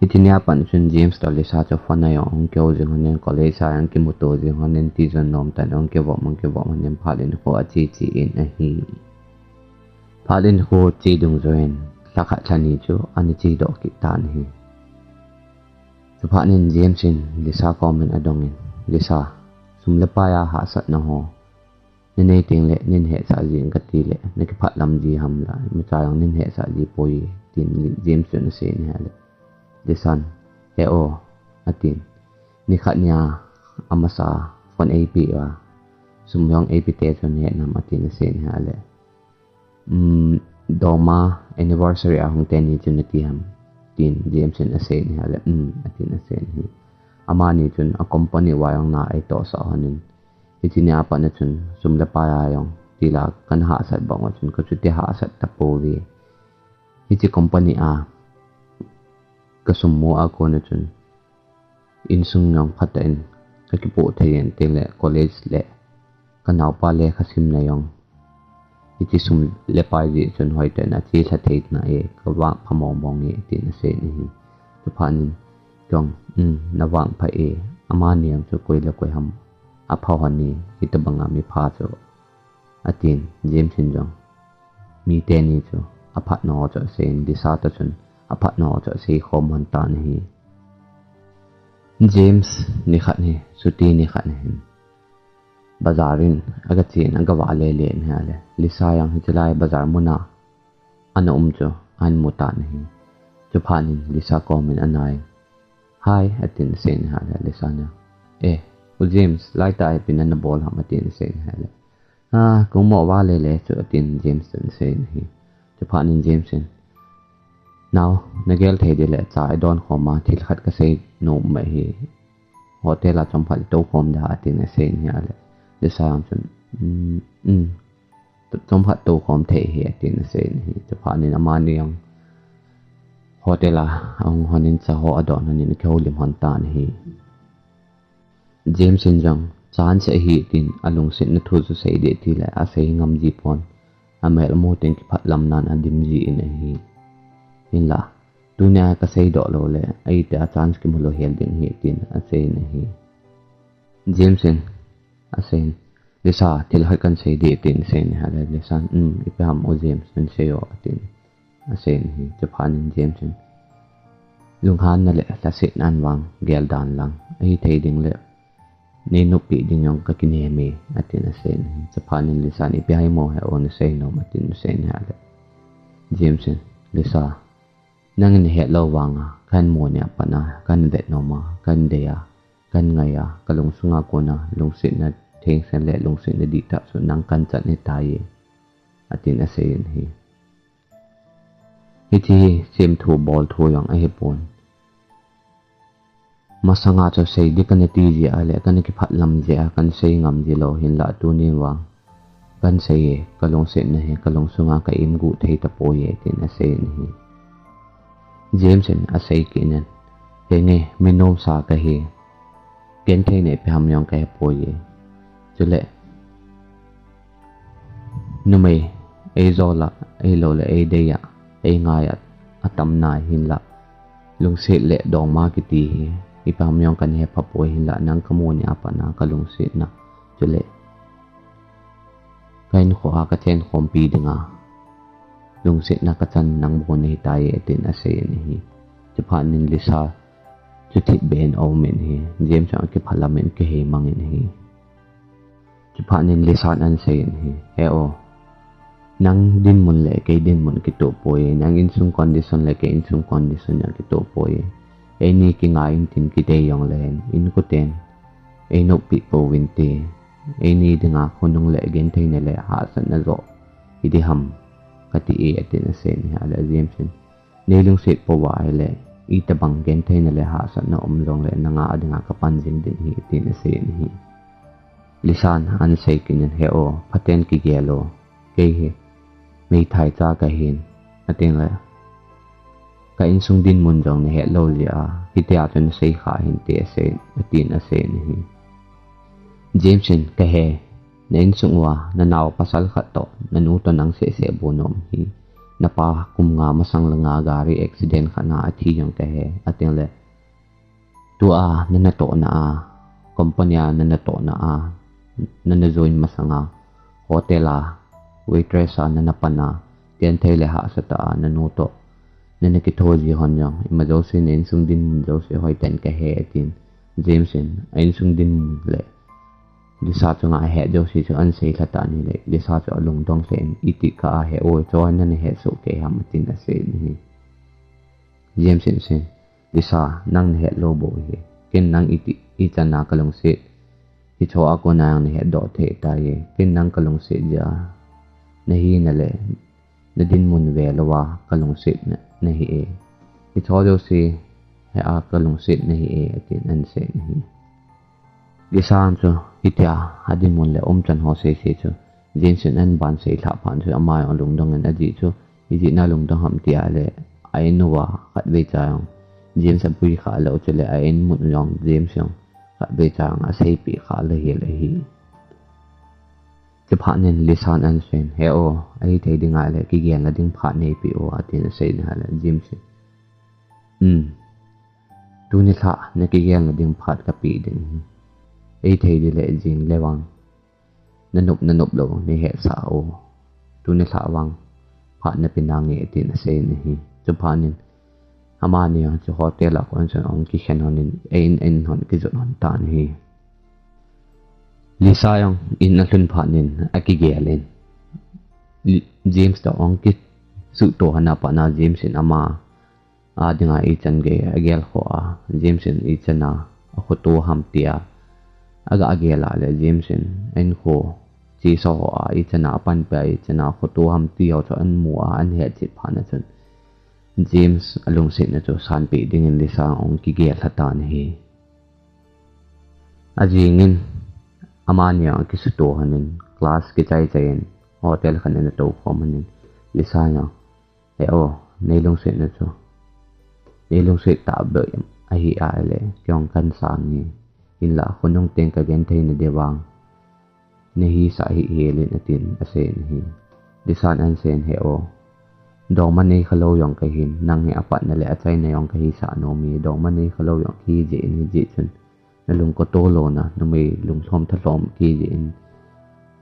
Hiti nia pat chun James toh Lisa chu phone a jong ahung kihou jing hon in, college a jong kimuto jing hon in, ti jong nom tah in ahung kivop, ahung kivop hon in phat in kho ache che in ahi. Phat in kho che dungjuiyin lha khat lha ni chu ana che doh kit tan ahi. Chuphat in James in Lisa kom in adong in, "Lisa, sum le pai a hahsatna ho na nei teng le nin hetsah jing kati le na kiphat lam ji ham la, imacha jong nin hetsah ji poi," tin James chun asei in ahile Lisan, "He o," atin. "Nikhat nia amasa phone eipe uva, sum jong eipe te chun het nam," atin asei in ahile, "Um, dongma anniversary a hung teni chun nati ham?" tin James in asei in ahile, "Um," atin asei in ahi. Amani chun a company uva jong na eitohsah hon in, "Hiti nia pat na chun sum le pai a jong tila kana hahsat bang uva chun ka chuti hahsat tapouve. Hiche company a ka sum mu a kona chun insung jong phatah in ka kipoh thei in, tin le college le ka naopa lekha simna jong hiche sum le pai jeh chun hoitah in ache lha thei nai, ka vangpha mong mong e," tin asei in ahi. Chuphat in jong, "Um, na vangpha e, amani jong chu koi le koi ham apha hon e, hitobanga mipha chu," atin. James in jong mi teni chu aphatna ho chu asei in, Lisa toh chun aphatna ho chu asei khom hon tan ahi. James nikhat hi, chuti nikhat hin bazar in aga chen, aga vah le le in ahile, Lisa jong hiche lai bazar muna ana um chu ahin mu tan ahi. Chuphat in Lisa kom in ana in, "Hi," atin asei in ahile, Lisa in, "Eh, u James, laitah a ipi nana bol ham?" atin asei in ahile, "Ah, kong mo vah le le chu," atin James chun asei in ahi. Chuphat in James in, "Nao, na gel thei ding le cha idon khom a, thil khat kasei nom ahi. Hotel a chomkhat itou khom da," atin asei in ahile, Lisa jong chun, "Um, um, chomkhat tou khom thei ahi," atin asei in ahi. Chuphat in amani jong hotel a ahung hon in, cha ho adon hon in akihoulim hon tan ahi. James in jong chance ahi tin alungsetna thu chu sei ding tile asei ngam ji pon, amel amu teng kiphat lam nan adim ji in ahi. Hinla, "Tunia kasei doh lou le, ahi tia chance kimu lou hel ding ahi," tin asei in ahi. James in asei in, "Lisa, thil khat kan sei ding," tin asei in ahile, Lisa in, "Um, ipi ham u James, kan sei o," atin asei in ahi. Chuphat in James in, "Lunghanna le lhasetna vang gel dan lang, ahi thei ding le nei noppi ding jong ka kinem e," atin asei in ahi. Chuphat in Lisa in, "Ipi ham o, he o, na sei nom?" atin asei in ahile, James in, "Lisa, nangin nahet lou vanga, kahin mu nia pat a, kahin vet nom a, kahin dei a, kahin ngai a, ka lungsunga kona lungsetna thengsen le lungsetna dihtah chu nang kahin chan ahitai," atin asei in ahi. Hiti hi semthu bolthu jong ahipon. Masanga chu sei ding kana ti jeh a le kana kiphat lam jeh a kana sei ngam ji lou, hinla tunin vang kahin sei e, ka lungsetna hi ka lungsunga ka imguh thei tapoi e, tin asei in ahi. James in asei kit in, "Henge, mi nomsa kahi, genthei nei ipi ham jong kahe poi e. Chule numei eijol a, ahilou le eidei a, eingai a, atam nai, hinla lungset le dongma kiti hi ipi ham jong kana hepha poi, hinla nang kamu nia pat a ka lungsetna, chule ka hinkho a ka chenkhompi dinga lungsetna ka chan nang bon ahitai," tin asei in ahi. Chuphat in Lisa chu thipbeh in aum in ahi. James jong akiphalam in akihei mang in ahi. Chuphat in Lisa in asei in ahi, "He o, nang dinmun le kei dinmun kitoh poi, nang insung condition le kei insung condition jong kitoh poi. Eini kingai intin kidei jongle, inkoten einoppi pouvinte, eini dinga khonung le gentheina le hahsatna joh hiding ham kati e, atin asei in ahile James in, nei lungset pouva ahile, itobang gentheina le hahsatna um jongle nanga dinga kapan jing ding ahi, atin asei in ahi. Lisan asei kit in, he o, phaten kigel o, kei hi meithai cha kahin, atin le, ka insung dinmun jong nahet lou jeh a, hitia chu nasei kha hinte, asei, atin asei in ahi. James in, kahe, na insung uva, nanao pasal khat toh, nanu toh nang seh seh bou naum hi. Napa kum nga masang langa gari accident khat na athi jong kahe, atin le, tua nanatohna a, company a nanatohna a, nana join masanga, hotel a, waitress a nana pan a, genthei le hahsa tah a nanu toh nana kitho ji hon jong, ima jouse na insung dinmun jouse hoiten kahe, atin James in a insung dinmun le Lisa chunga ahet jouse chu asei lha tan ahile, Lisa chu alungdong lheh in, iti kahe o, hicho hi nana hesoh kei ham, atin asei in ahi. James in asei in, Lisa, nang nahet lou bou hi. Ken nang iti, ichan a kalungset, hicho a kona jong nahet doh thei tai. Ken nang kalungset jeh a nahina le nadinmun ve louva kalungset na, nahi e. Hicho jouse hi a kalungset nahi e, atin asei in ahi. Lisa chu hitia adinmun le umchan ho sei sei chu James in aban sei lhah phat chun ama jong alungdong in, ajeh chu ijeh a lungdong ham tia le, a in uva khatvei cha jong James apui kha lou chule a in mun jong James jong khatvei cha jong aseipeh kha lou hel ahi. Chuphat in Lisa in asei in, he o, ahithei ding ahile kigelna ding phat neipeh o, atin asei in ahile James in, um, tuni lhah nakigelna ding phat kapeh ding ahi. Ahithei ding le jing le vang nanop nanop lou neihet sah o. Tuni lhah vang phat nape nange, atin asei in ahi. Chuphat in amani jong chu hotel a kon chun ahung kikhen hon in, a in, a in hon kijot hon tan ahi. Lisa jong in alhun phat in akigel in, Li-, James toh ahung kisuhto hon a pat na James in ama a dinga ichan gei agel khoh a, James in ichan a akhoto ham tia aga gel a le James in a inkho chesa ho a ichan a apan peh a, ichan a akhoto ham ti ho chu amu a, ahet chet phat na chun James alungsetna chu sanpeh dingin Lisa ahung kigel lha tan ahi. Ajing in amani jong akisuhto hon in, class kichai chai in hotel khat in ana tou khom hon in, Lisa jong, he o, nei lungsetna chu nei lungset tah beh ahi ahile, kei jong kahin sang e, hinlah khonung teng kagenthei na ding vang nahisah hih hel in, atin asei in ahi. Lisa in asei in, he o, dongma nei khalou jong kahin, nang hi apatna le achaina jong kahisah nom e, dongma nei khalou jong kahi jeh in, hijeh chun nalung katoh louna, numei lunglhom thalhom kahi jeh in,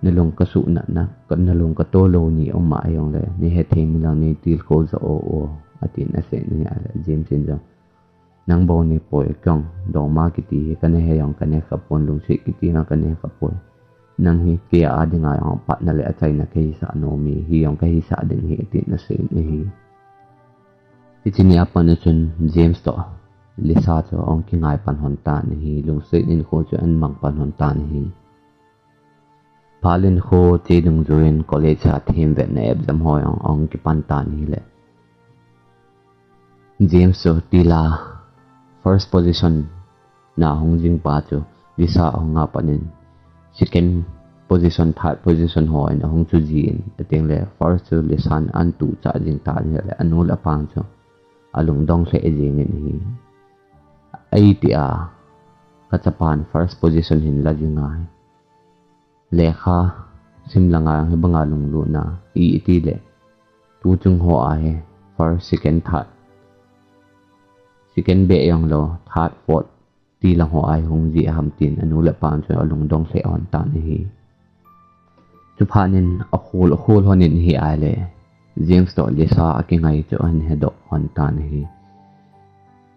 nalung kasuh na, na, ka, nalung katoh lou ni um a jongle, nei hethei mi lang nei tilkhou jo o, o, atin asei in ahile James in jong, nang bou nahe poi, kei jong dongma kiti hi kana he jong kana he khapon, lungset kiti jong kana he khapoi. Nang hi kei a dinga jong apatna le achaina kahisah nom e, hi jong kahisah ding ahi, atin asei in ahi. Hiche ni a pat na chun James toh Lisa chu ahung kingai pan hon tan ahi, lungset in kho chu ahin mang pan hon tan ahi. Phat le nikho che dungjuiyin college a themvetna exam ho jong ahung kipan tan ahile, James chu tila first position na hung jing pa chu Lisa ahung a pat in second position, third position ho in ahung chu jin, atengle first chu Lisa in ahin tuh chah jing tan ahile, anu le apa chu alungdong lheh jeng in ahi. Ahi tia, kachapan first position hin la jing ahi. Lekha sim langa hibanga lunglut na, iti le, tuchung ho a hi first, second, third, second beh jonglou, third, fourth, ti lang ho a hi hung ji ham tin anu le apan chu alungdong lheh hon tan ahi. Chuphat in akhol, akhol hon in ahi ahile, James toh Lisa akingai chu ahin hedoh hon tan ahi.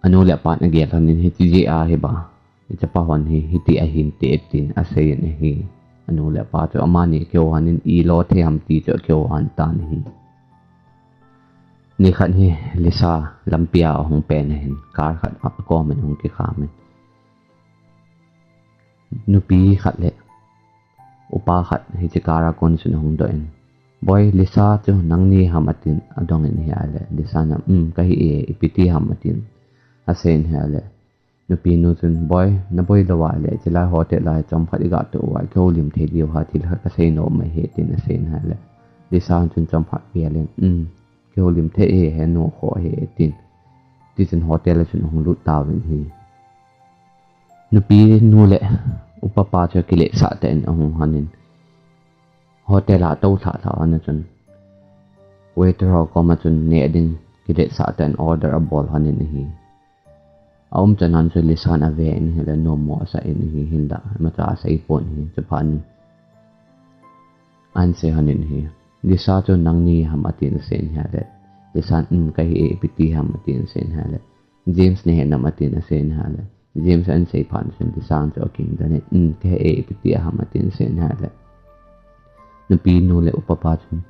Anu le apan agel hon in, hiti jeh a hiba ichapa hon hi hiti ahinte, tin asei in ahi. Anu le apa chu amani kihou hon in, ilo thei ham ti chu akihou hon tan ahi. Nikhat hi Lisa lampi a ahung pen ahin, car khat akom in ahung kikham in, nupi khat le upa khat hiche car a kon chun ahung doh in, "Boy, Lisa chu nangni ham?" atin adong in ahile, Lisa in, "Um, kahi e, ipi ti ham?" atin asei in ahile, nupi nu chun, "Boy, naboi lou ahile, chulai hotel a chomkhat iga toh uva, kihoulim thei diu ham, thil khat kasei nom ahi," atin asei in ahile, Lisa chun chomkhat gel in, "Um, kihoulim thei ahi, henu, kho ahi," atin. Tichun hotel a chun ahung lut tauvin ahi. Nupi nu le upa pa chu kiletsah tah in ahung lhonin, hotel a atou lhah lhah lhon a chun, waiter ho koma chun neh ding kiletsah tah in order abol lhonin ahi. Aum chan lhon chu Lisan ave in ahile, nommo asah in ahi, hinlah imacha asei pon ahi. Chuphat in ahin sei lhonin ahi. "Lisa chu nangni ham?" atin asei in ahile, Lisan, "Um, kahi e, ipi ti ham?" atin asei in ahile, "James nahi nam?" atin asei in ahile, James ahin sei phat chun Lisa chu akingdoh in, "Um, kahi e, ipi ti ham?" atin asei in ahile, nupi nu le upa pa chun,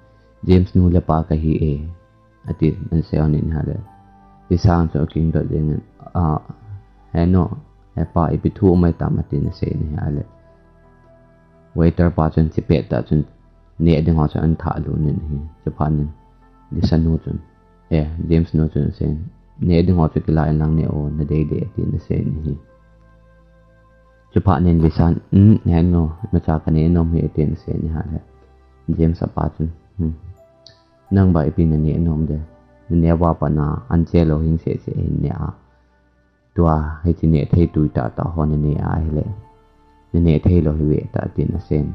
"James nu le pa kahi e," atin ahin sei lhonin ahile, Lisa chu akingdoh jeng in, "Ah, henu, hepa, ipi thu um ahitam?" atin asei in ahile, waiter pa chun chipet tah chun neh ding ho chu ahin thah lut in ahi. Chuphat in Lisa nu chun, eh, James nu chun asei in, "Neh ding ho chu kila in lang neh o, nadei dei," atin asei in ahi. Chuphat in Lisan, "Um, henu, imacha kaneh nom ahi," atin asei in ahile, James apa chun, "Hmm, nangba ipi naneh nom dem? Naneh uva pat na anche lou hing seh seh hin neh a. Tua hiche neh thei tui tah tah ho naneh ahile, naneh thei lou hi ve tah," atin asei in.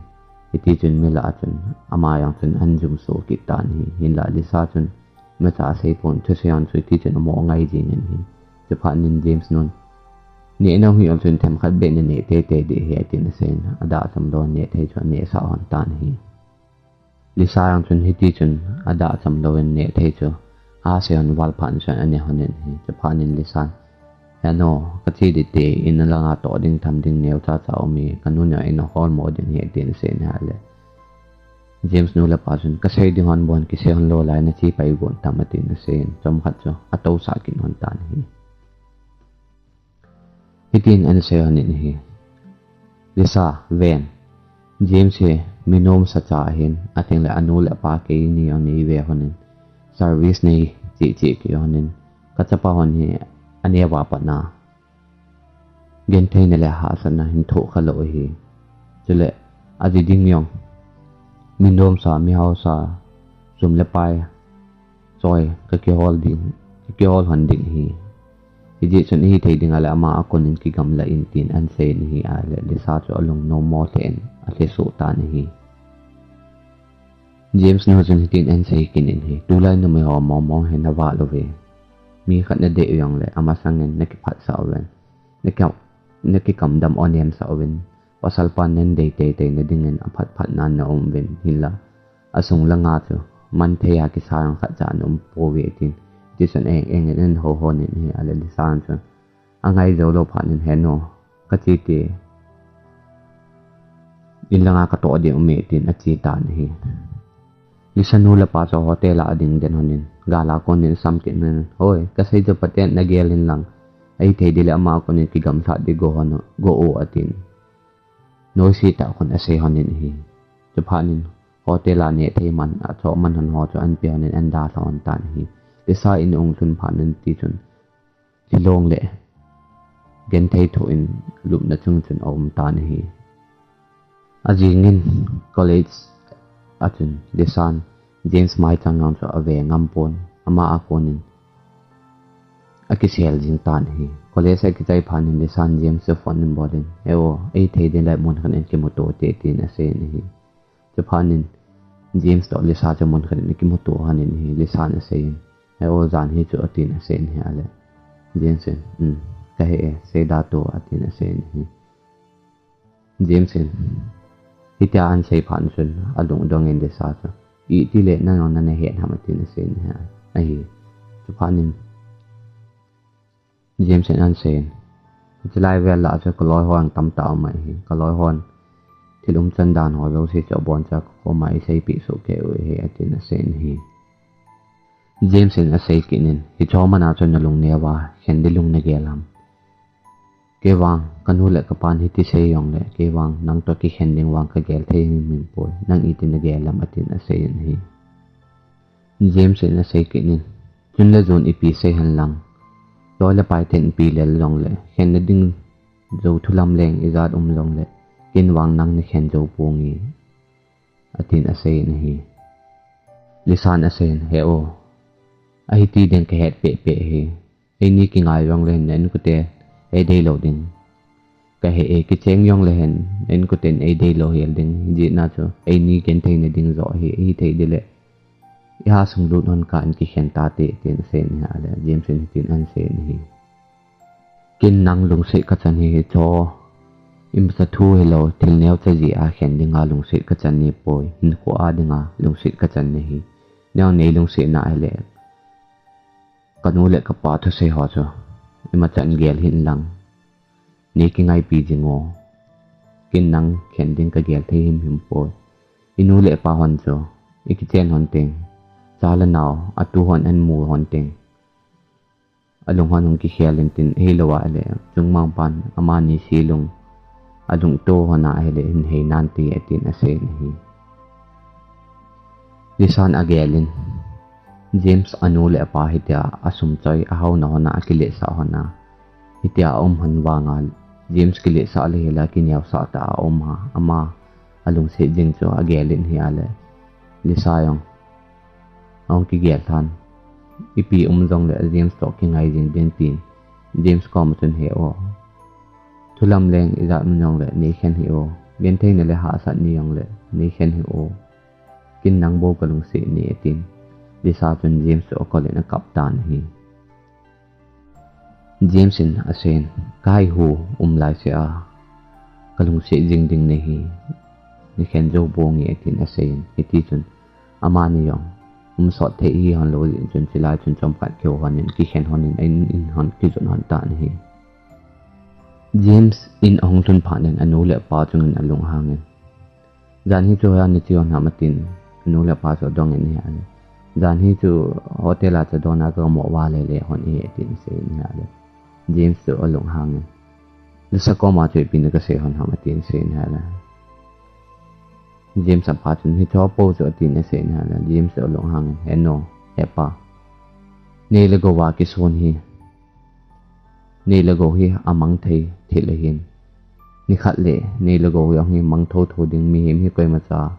Hiti chun mi lah a chun ama jong chun ahin jumso kit tan ahi. Hinlah Lisa chun imacha asei pon, thusei hon chu hiti chun amo ngai jeng in ahi. Chuphat in James nun, "Neh nom ahi jong chun themkhat beh naneh teitei ding ahi," atin asei in, adah cham lou neh thei chu aneh sah lhon tan ahi. Lisa jong chun hiti chun adah cham lou in neh thei chu asei lhon val phat in chun aneh lhon in ahi. Chuphat in Lisan, "Henu, kache ding te, in langa toh ding tham ding neocha cha um e, kanu in ahol mo ding ahi," atin asei in ahile, James nu le pa chun, "Kasei ding hon bou kisei hon lou lai, nache pai gon tam," atin asei in, chomkhat chu atousah kit lhon tan ahi. Hitin ahin sei lhonin ahi. "Lisa, ven. James hi mi nomsa cha ahin, ahileh anu le apa keini jong nei ve lhonin, service nei cheh cheh kit lhonin, kachapa hon hi aneo a pat na gentheina le hahsatna hin thoh khalou ahi. Chuleh aji ding jong mi nomsa, mi haosa, sum le pai choi kakihol ding, kakihol lhon ding ahi. Hijeh chun ihi thei ding a leh ama a kon in kigamla in," tin ahin sei in ahi. Ahileh Lisa chu alung nommo lheh in alhe soh tan ahi. James nu chun hitin ahin sei kit in ahi. "Tulai numei ho mong mong hi navah lou ve. Mi khat nadei u jongleh amasang in nakiphatsah uvin, naki, nakikam dam u nemsah uvin. Pasal pan nadei teitei na ding in aphat phat nan na um uvin, hinlah asung langa chu man thei a kisa jong khat cha na um pouve," tin. Tichun eng eng in ahin ho hon in ahi. Ahileh Lisa chun angai jou lou phat in, "Henu, kache te, in langa katoh ding aume," tin ache tan ahi. Lisa nu le pa chu hotel a ading den lhonin, gal a kon in asam kit lhonin, "Hoi, kasei chu phaten nagel in lang, ahi thei ding leh ama a kon in kigamlha ding go lhon, go o," atin noise tah khun asei lhonin ahi. Chuphat in hotel a neh thei man, achoh man lhon ho chu ahin pe lhonin ahin dalha lhon tan ahi. Lisa in ahung lhun phat in tichun thilong le genthei thoh in lupna chung chun aum tan ahi. Ajing in college a chun Lisan James maichang jong chu ave ngam pon, ama a kon in akisel jing tan ahi. College a akichai phat in Lisan James chu phone in abol in, "He o, ahi thei ding leh mun khat in kimuto te," tin asei in ahi. Chuphat in James toh Lisa chu mun khat in akimuto lhonin ahi. Lisan asei in, "He o, jan hi chu," atin asei in ahi. Ahileh James in, "Um, kahe e, seida to," atin asei in ahi. James in hitia ahin sei phat chun alung adong in Lisa chu, "Itih leh nang jong nana het ham?" atin asei in ahi. Chuphat in James in ahin sei in, "Hiche lai vel lah chu kaloi ho jong tamtah aum ahi. Kaloi hon thil umchan dan ho jouse chu aboncha kakoma eiseipeh soh kei u ahi," atin asei in ahi. James in asei kit in, "Hiche ho man a chu nalung neo a, khen ding lung nagel ham? Kei vang, kanu le kapan hiti sei jongle, kei vang, nang toh kikhen ding vang kagel thei himhim poi, nang iti nagel ham atin asei in ahi. James in asei kit in, chun le jon ipi sei hen lang, loi le pai ten ipi lel jongle, khenna ding jou thulam leng ijat um jongle, ken vang nang nakhen jou ponge, atin asei in ahi. Lisan asei in, he o, ahiti ding kahet pehpeh hi. Eini kingai jongle hin, na inkote eidei lou ding kahe e, kicheng jongle hin, na inkoten eidei lou hel ding. Hijeh a chu, eini genthei na ding joh hi, hithei ding le, iha sunglut hon kah in kikhen tate, tin asei in ahile, James in hitin asei in ahi. Ken nang lungset kachan hi, hicho imacha thu hilou, thil neocha jeh a khen dinga lungset kachan ahipoi, hinkho a dinga lungset kachan ahi. Nang nei lungset na ahile, kanu le kapa thusei ho chu imacha gel hih in lang, nei kingaipi jing o. Ken nang khen ding kagel thei himhim poi. Inu le ipa hon chu ikichen hon teng, cha le nao, atu hon amu hon teng, alung hon hung kikhel in tin, ahilou ahile, chungmang pan amani selung alungto hon ahile, hin hei nante, atin asei in ahi. Lisan agel in, James anu le apa hitia asum choi, ahaona hon a, akiletsah hon a, hitia aum hon vang a, James kiletsah le hila kineosah tah a aum a, ama alungset jing chu agel in ahile, Lisa jong ahung kigel lhan. Ipi um jongle James toh kingai jing ding tin, James koma chun, he o, thulam leng ijat um jongle nei khen hih o, genthei na le hahsat nei jongle nei khen hih o. Ken nang bou kalungset e, atin, Lisa chun James chu akol in akap tan ahi. James in asei in, kahaihu um laisea kalungset jing ding nahi, nakhen jou ponge, atin asei in, hiti chun amani jong um sot thei hihon lou jeh chun, chulai chun chomkhat kihou hon in, kikhen hon in, in, in hon kijot hon tan ahi. James in ahung lhun phat in anu le apa chungin alunghang in, jan hi chu hoiya nache hon ham, atin anu le apa chu adong in ahile, jan hi chu hotel a cha dona kaga mo vale le hon ahi, atin asei in ahile, James chu alunghang in, Lisa koma chu ipi naga sei hon ham, atin asei in ahile, James apa chun, hicho pou chu, atin asei in ahile, James chu alunghang in, he nu, he pa, nei le gou a kisun hi, nei le gou hi amang thei thil ahin, nikhat le nei le gou jong hi mang thotho ding, mihem hi koimacha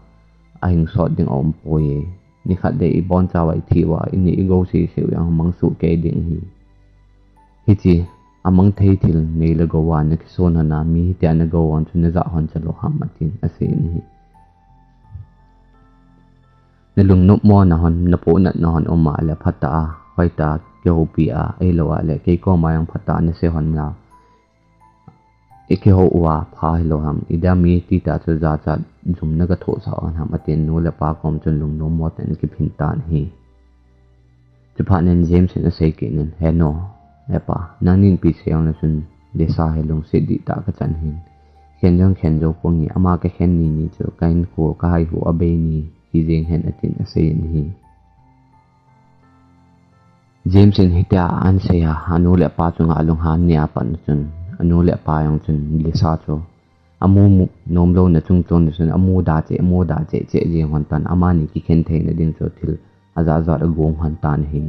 ahing sot ding aum poi e. Nikhat le ibonchauva ithi uva, ineh igou sese u jong mang sohkei ding ahi. Hiche amang thei thil nei le gou a nakisun hon a, mi hitia nagou hon chu najah hon chalou ham, atin asei in ahi. Nalungnopmo na hon, napohnat na hon um a le phatah a, hoitah a kihoupi a, ahilou ahile kei koma jong phatah a nasei hon la, ikihou uva pha hilou ham, idia mi titah chu jachat jum naga thohsah hon ham, atin nu le pa kom chun lungnommo tah in akiphin tan ahi. Chuphat in James in asei kit in, he nu, he pa, nangnin ipi sei jongle chun Lisa hi lungset dihtah kachan ahin, khen jong khen jou ponge, ama kakhen ni ni chu kahinkho kahaihu abei ni hijeng hen, atin asei in ahi. James in hitia asei a, anu le apa chunga alunghan nia pat chun, anu le apa jong chun Lisa chu amu mu nomlouna chungchon chun amuda cheh, amuda cheh cheh jeng hon tan, amani kikhen theina ding chu thil ajat jat agong hon tan ahi.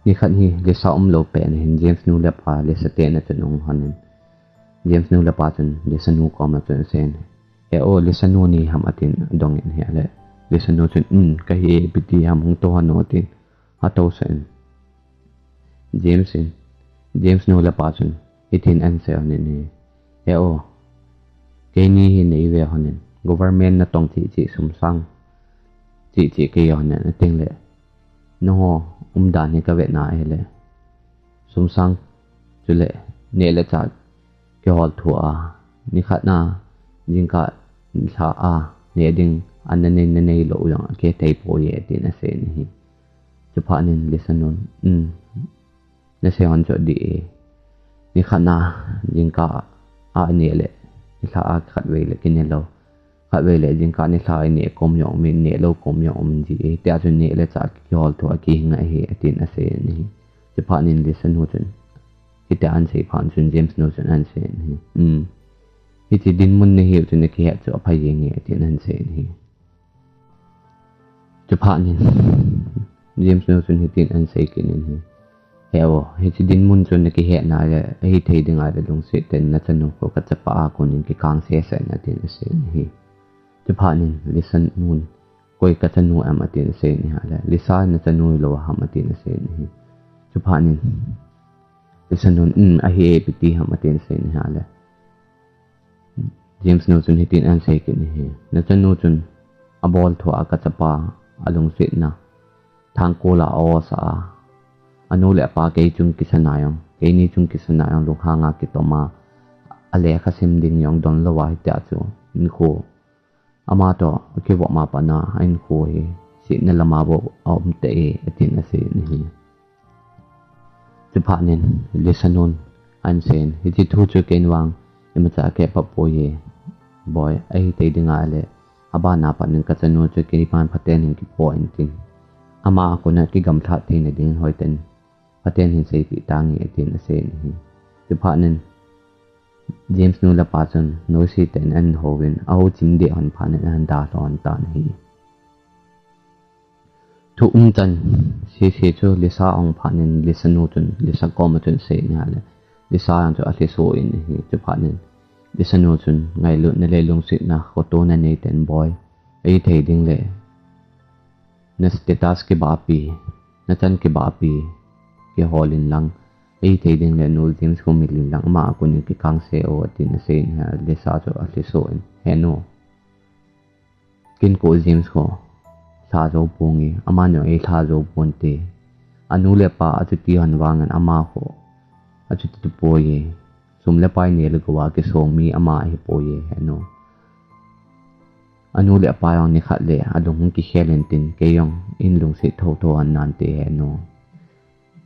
Nikhat hi Lisa umlou pet na hin James nu le pa Lisa te in achun ahung hon in, James nu le pa chun Lisa nu koma chun asei in, he o, Lisa nu nahi ham, atin adong in ahile, Lisa nu chun, um, kahi e, ipi ti ham, hung tou hon o, atin atousah in, James in, James nu le pa chun hitin asei hon in ahi, he o, keini hi neive hon in, government natong cheh cheh sum sang cheh cheh kei hon in, ating le, nangho umdan hi kavet na ahile, sum sang chule neh le chah kihol thua, nikhat na jingkah nilhah a neh ding an nanei nanei lou jong akihe thei poi e, tin asei in ahi. Chuphat in Lisa nun, um, nasei hon chu adih e. Nikhat na jingkah a neh le nilhah a khatvei le kine lou, khatvei le jingkah nilhah a ineh kom jong um in, neh lou kom jong um ji e. Hitia chu neh le chah kihol thua kihing ahi, atin asei in ahi. Chuphat in Lisa nu chun Hitia ahin sei phat chun James nu chun ahin sei in ahi. Um. Hiche dinmun nahiu chu nakihet chu aphai jenge atin ahin sei in ahi. Chuphat in James nu chun hitin ahin sei kit in ahi. He o, hiche dinmun chu nakihet nale, ahithei ding ahile lungset tah in nachanu khu kachapa a konin kikang sese in atin asei in ahi. Chuphat in Lisa nun, koi kachanu em atin asei in ahile, Lisa nachanu hilou ham atin asei in ahi. Chuphat in Lisa nun, um, ahi e, ipi ti ham atin asei in ahile, James nu chun hitin ahin sei kit in ahi. Nachanu chun abol thua kachapa alungsetna thangkol a aosa a, anu le apa kei chung kisana jong, keini chung kisana jong lunghang a kitom a, alekha sim ding jong donlou a hitia chu hinkho ama toh akivop ma pat a hinkho hi setna lama bou aum tei e atin asei in ahi. Chuphat in Lisa nun ahin sei in, hiche thu chu keivang imacha akeh pha poi e, boi, ahithei ding ahile, abana pat in kachanu chu keiman phaten hin kipo in tin, ama a kona kigamlhat theina dingin hoiten phaten hin seipeh tange atin asei in ahi. Chuphat in James nu le pa chun noise tah in ahin houvin, ahou chim deh lhon phat in ahin dalha lhon tan ahi. Thu umchan sese chu Lisa ahung phat in Lisa nu chun Lisa koma chun asei in ahile, Lisa jong chu alhiso in ahi. Chuphat in Lisa nu chun ngailutna le lungsetna khoto nanei teng boi, ahithei ding le na status kibahpi, nachan kibahpi kihol in lang, ahithei ding le nu James khu mil in lang ama a konin kikang se o atin asei in ahile, Lisa chu alhiso in, he nu, ken ko James khu lha jou ponge, amani jong eilha jou ponte. Anu le apa achuti lhon vangin ama khu achuti tapoi e. Sum le pai neh le gou a kisong mi ama ahipoi e, he nu. Anu le apa jong nikhat le alung hung kikhel in tin, kei jong eihin lungset thotho lhon nante, he nu.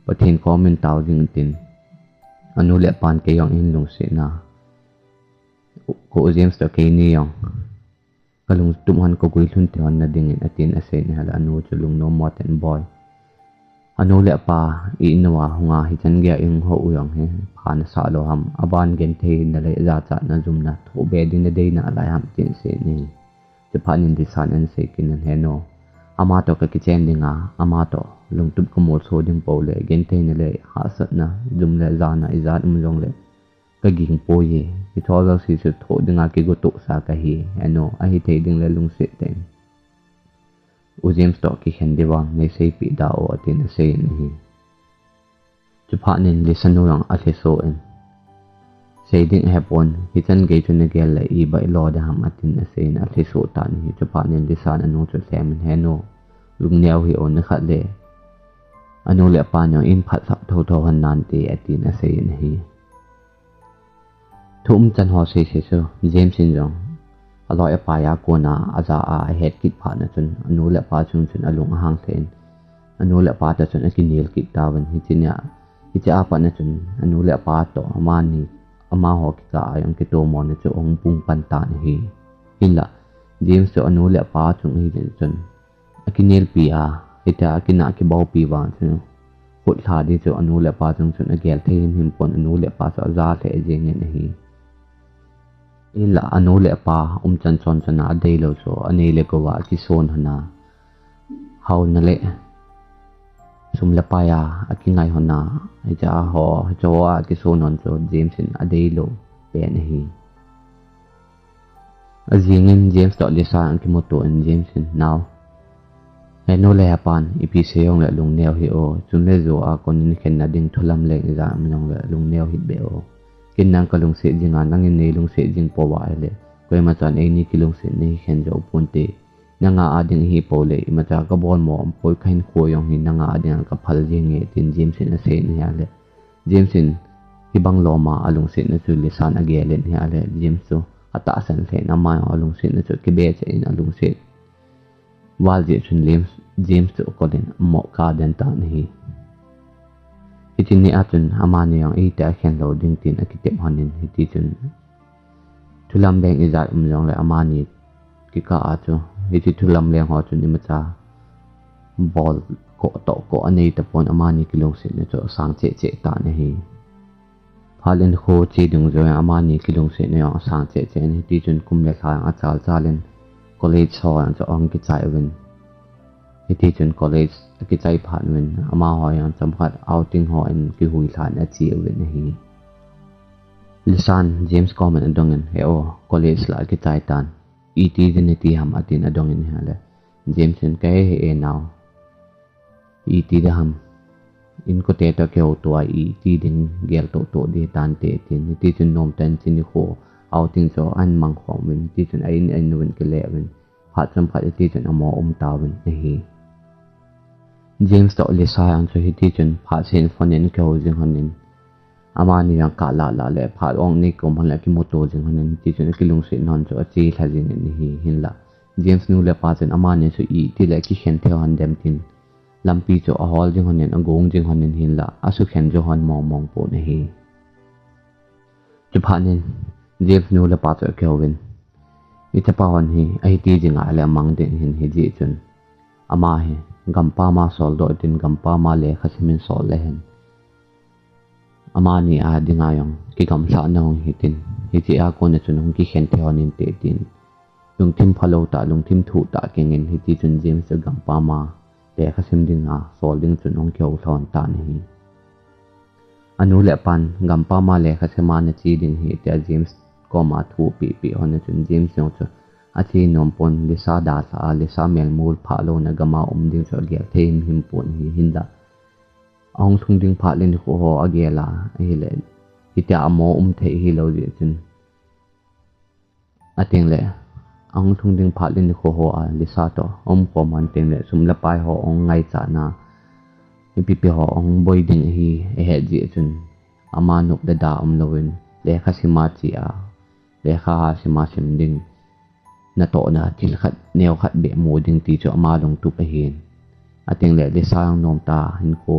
Pathen koma eitaovin tin, anu le apan kei jong eihin lungset na, ko James toh keini jong kalungtup lhon, kaguilhun thei lhon nadingin atin asei in ahile, anu chu lungnom mo tah in, boi, anu le apa i-in uva hung a hichan geiya ihung hou u jong hi pha nasah lou ham, aban gentheina le jachatna jumna thoh be ding nadei nalai ham tin asei in ahi. Chuphat in Lisan ahin sei kit in, he nu, ama toh kakichen ding a, ama toh lungtup kamolso ding pou le, gentheina le hahsatna, jum le jana ijat um jongle kaging poi e. Hiche jouse chu thoh dinga kigotoh sa kahi, he nu, ahithei ding le lungset tah in u James toh kikhen ding vang neiseipeh da o atin asei in ahi. Chuphat in Lisa nu jong alhiso in, sei ding ahepon, hichan gei chu nagel le iba ilo ding ham atin asei in alhiso tan ahi. Chuphat in Lisan anu chu alhem in, he nu, lungneo hih o, nikhat le anu le apan jong eihin phatsah thotho lhon nante atin asei in ahi. Thu umchan ho sese chu James in jong aloi apai a kona aja a ahet kit phat na chun anu le apa chung chun alung ahang lheh in, anu le apa toh chun akinel kit tauvin, hiche nia, hiche a pat na chun anu le apa toh amani, amaho kikah a jong kitomona chu ahung pung pan tan ahi. Hinla James chu anu le apa chung ahile chun akinelpi a, hitia akinah kibaupi vang chun, khutlha ding chu anu le apa chung chun agel thei himhim pon, anu le apa chu aja lheh jengin ahi. Hinla anu le apa umchan chonchana adeilou chu, anei le gou a akison lhon a, haona le sum le pai a akingai lhon a, hiche a ho, hiche ho a akison lhon chu James in adeilou pen ahi. Ajingin James toh Lisa akimuto in James in, nao, henu le hepan, ipi sei jongle lungneo hih o, chule jo a konin khenna ding thulam leng ijat um jongle lungneo hih beh o. Ken nang kalungset jing a, nangin neilungset jing pouva ahile, koima chan eini kilungsetna hi khen jou ponte. Nanga a ding ahi poule, imacha kabol mo umpoi, kahinkho jong hi nanga a dinga kaphal jenge, tin James in asei in ahile, James in hibang loma alungsetna chu Lisan agel in ahile, James chu atahsan lheh in, ama jong alungsetna chu kibecheh in alungset val jeh chun James, James chu akol in amo kaden tan ahi. Hiche nia chun amani jong itia khen lou ding tin akitep lhon in, hitichun thulam leng ijat um jongle amani kikah a chu, hiche thulam leng ho chun imacha bol koh toh koh anei tapon, amani kilungsetna chu asang cheh cheh tan ahi. Phat le nikho che ding jou in amani kilungsetna jong asang cheh cheh in, hiti chun kum le lha jong achal chal in college ho jong chu ahung kichai uvin. Hiti chun college akichai phat uvin amaho jong chomkhat outing ho in kihui lhan ache uvin ahi. Lisan James koma adong in, "He o, college la akichai tan. Iti ding nati ham?" atin adong in ahile, James in, "Kahe hih e nao. Iti ding ham. Inkote toh kihouto a iti ding gel tohtoh ding tante," atin. Hiti chun nomtah in hiche nikho outing chu ahin mang khom uvin. Hiti chun a in a in uvin kile uvin. Phat chomkhat hiti chun amaho um tauvin ahi. James toh Lisa jong chu hiti chun phat seh in phone in akihou jing lhon in, amani jong kah lah lah le phat ong nei kom lhon le akimuto jing lhon in, hiti chun akilungsetna jong chu ache lha jing in ahi. Hinlah James nu le pa chun amani chu iti le kikhen thei lhon dem tin, lampi chu ahol jing lhon in, agong jing lhon in, hinlah asukhen jou lhon mong mong pon ahi. Chuphat in James nu le pa chu akihou in, "Ichapa hon hi ahiti jing a le amang ding ahin, hijeh chun ama hi gampam a soldoh tin, gampam a lekha sim in sol le hen, amani a dinga jong kigamlhahna hung hitin, hiche a kon a chun hung kikhen thei lhon inte," tin lungthim phalou tah, lungthim thuh tah keng in, hiti chun James chu gampam a lekha sim dinga sol ding chun ahung kihou lhon tan ahi. Anu le apan gampam a lekha sim a nache ding ahi tia James koma athu pehpeh lhon a chun James jong chu ache nom pon, Lisa dalha a, Lisa melmu phah louna gam a um ding chu agel thei himhim pon ahi. Hinlah ahung lhung ding phat le nikho ho agel a ahile, hitia amaho um thei hilou jeh chun, ateng le ahung lhung ding phat le nikho ho a Lisa toh aum khom lhon teng le sum le pai ho ahung ngaichat na, ipi pi ho ahung boi ding ahi ahet jeh chun, ama nop le da umlou in lekha sim a che a, lekha ha sim a sim ding, natohna thil khat neo khat beh mu ding ti chu ama lungtup ahin. Ateng le Lisa jong nomtah in hinkho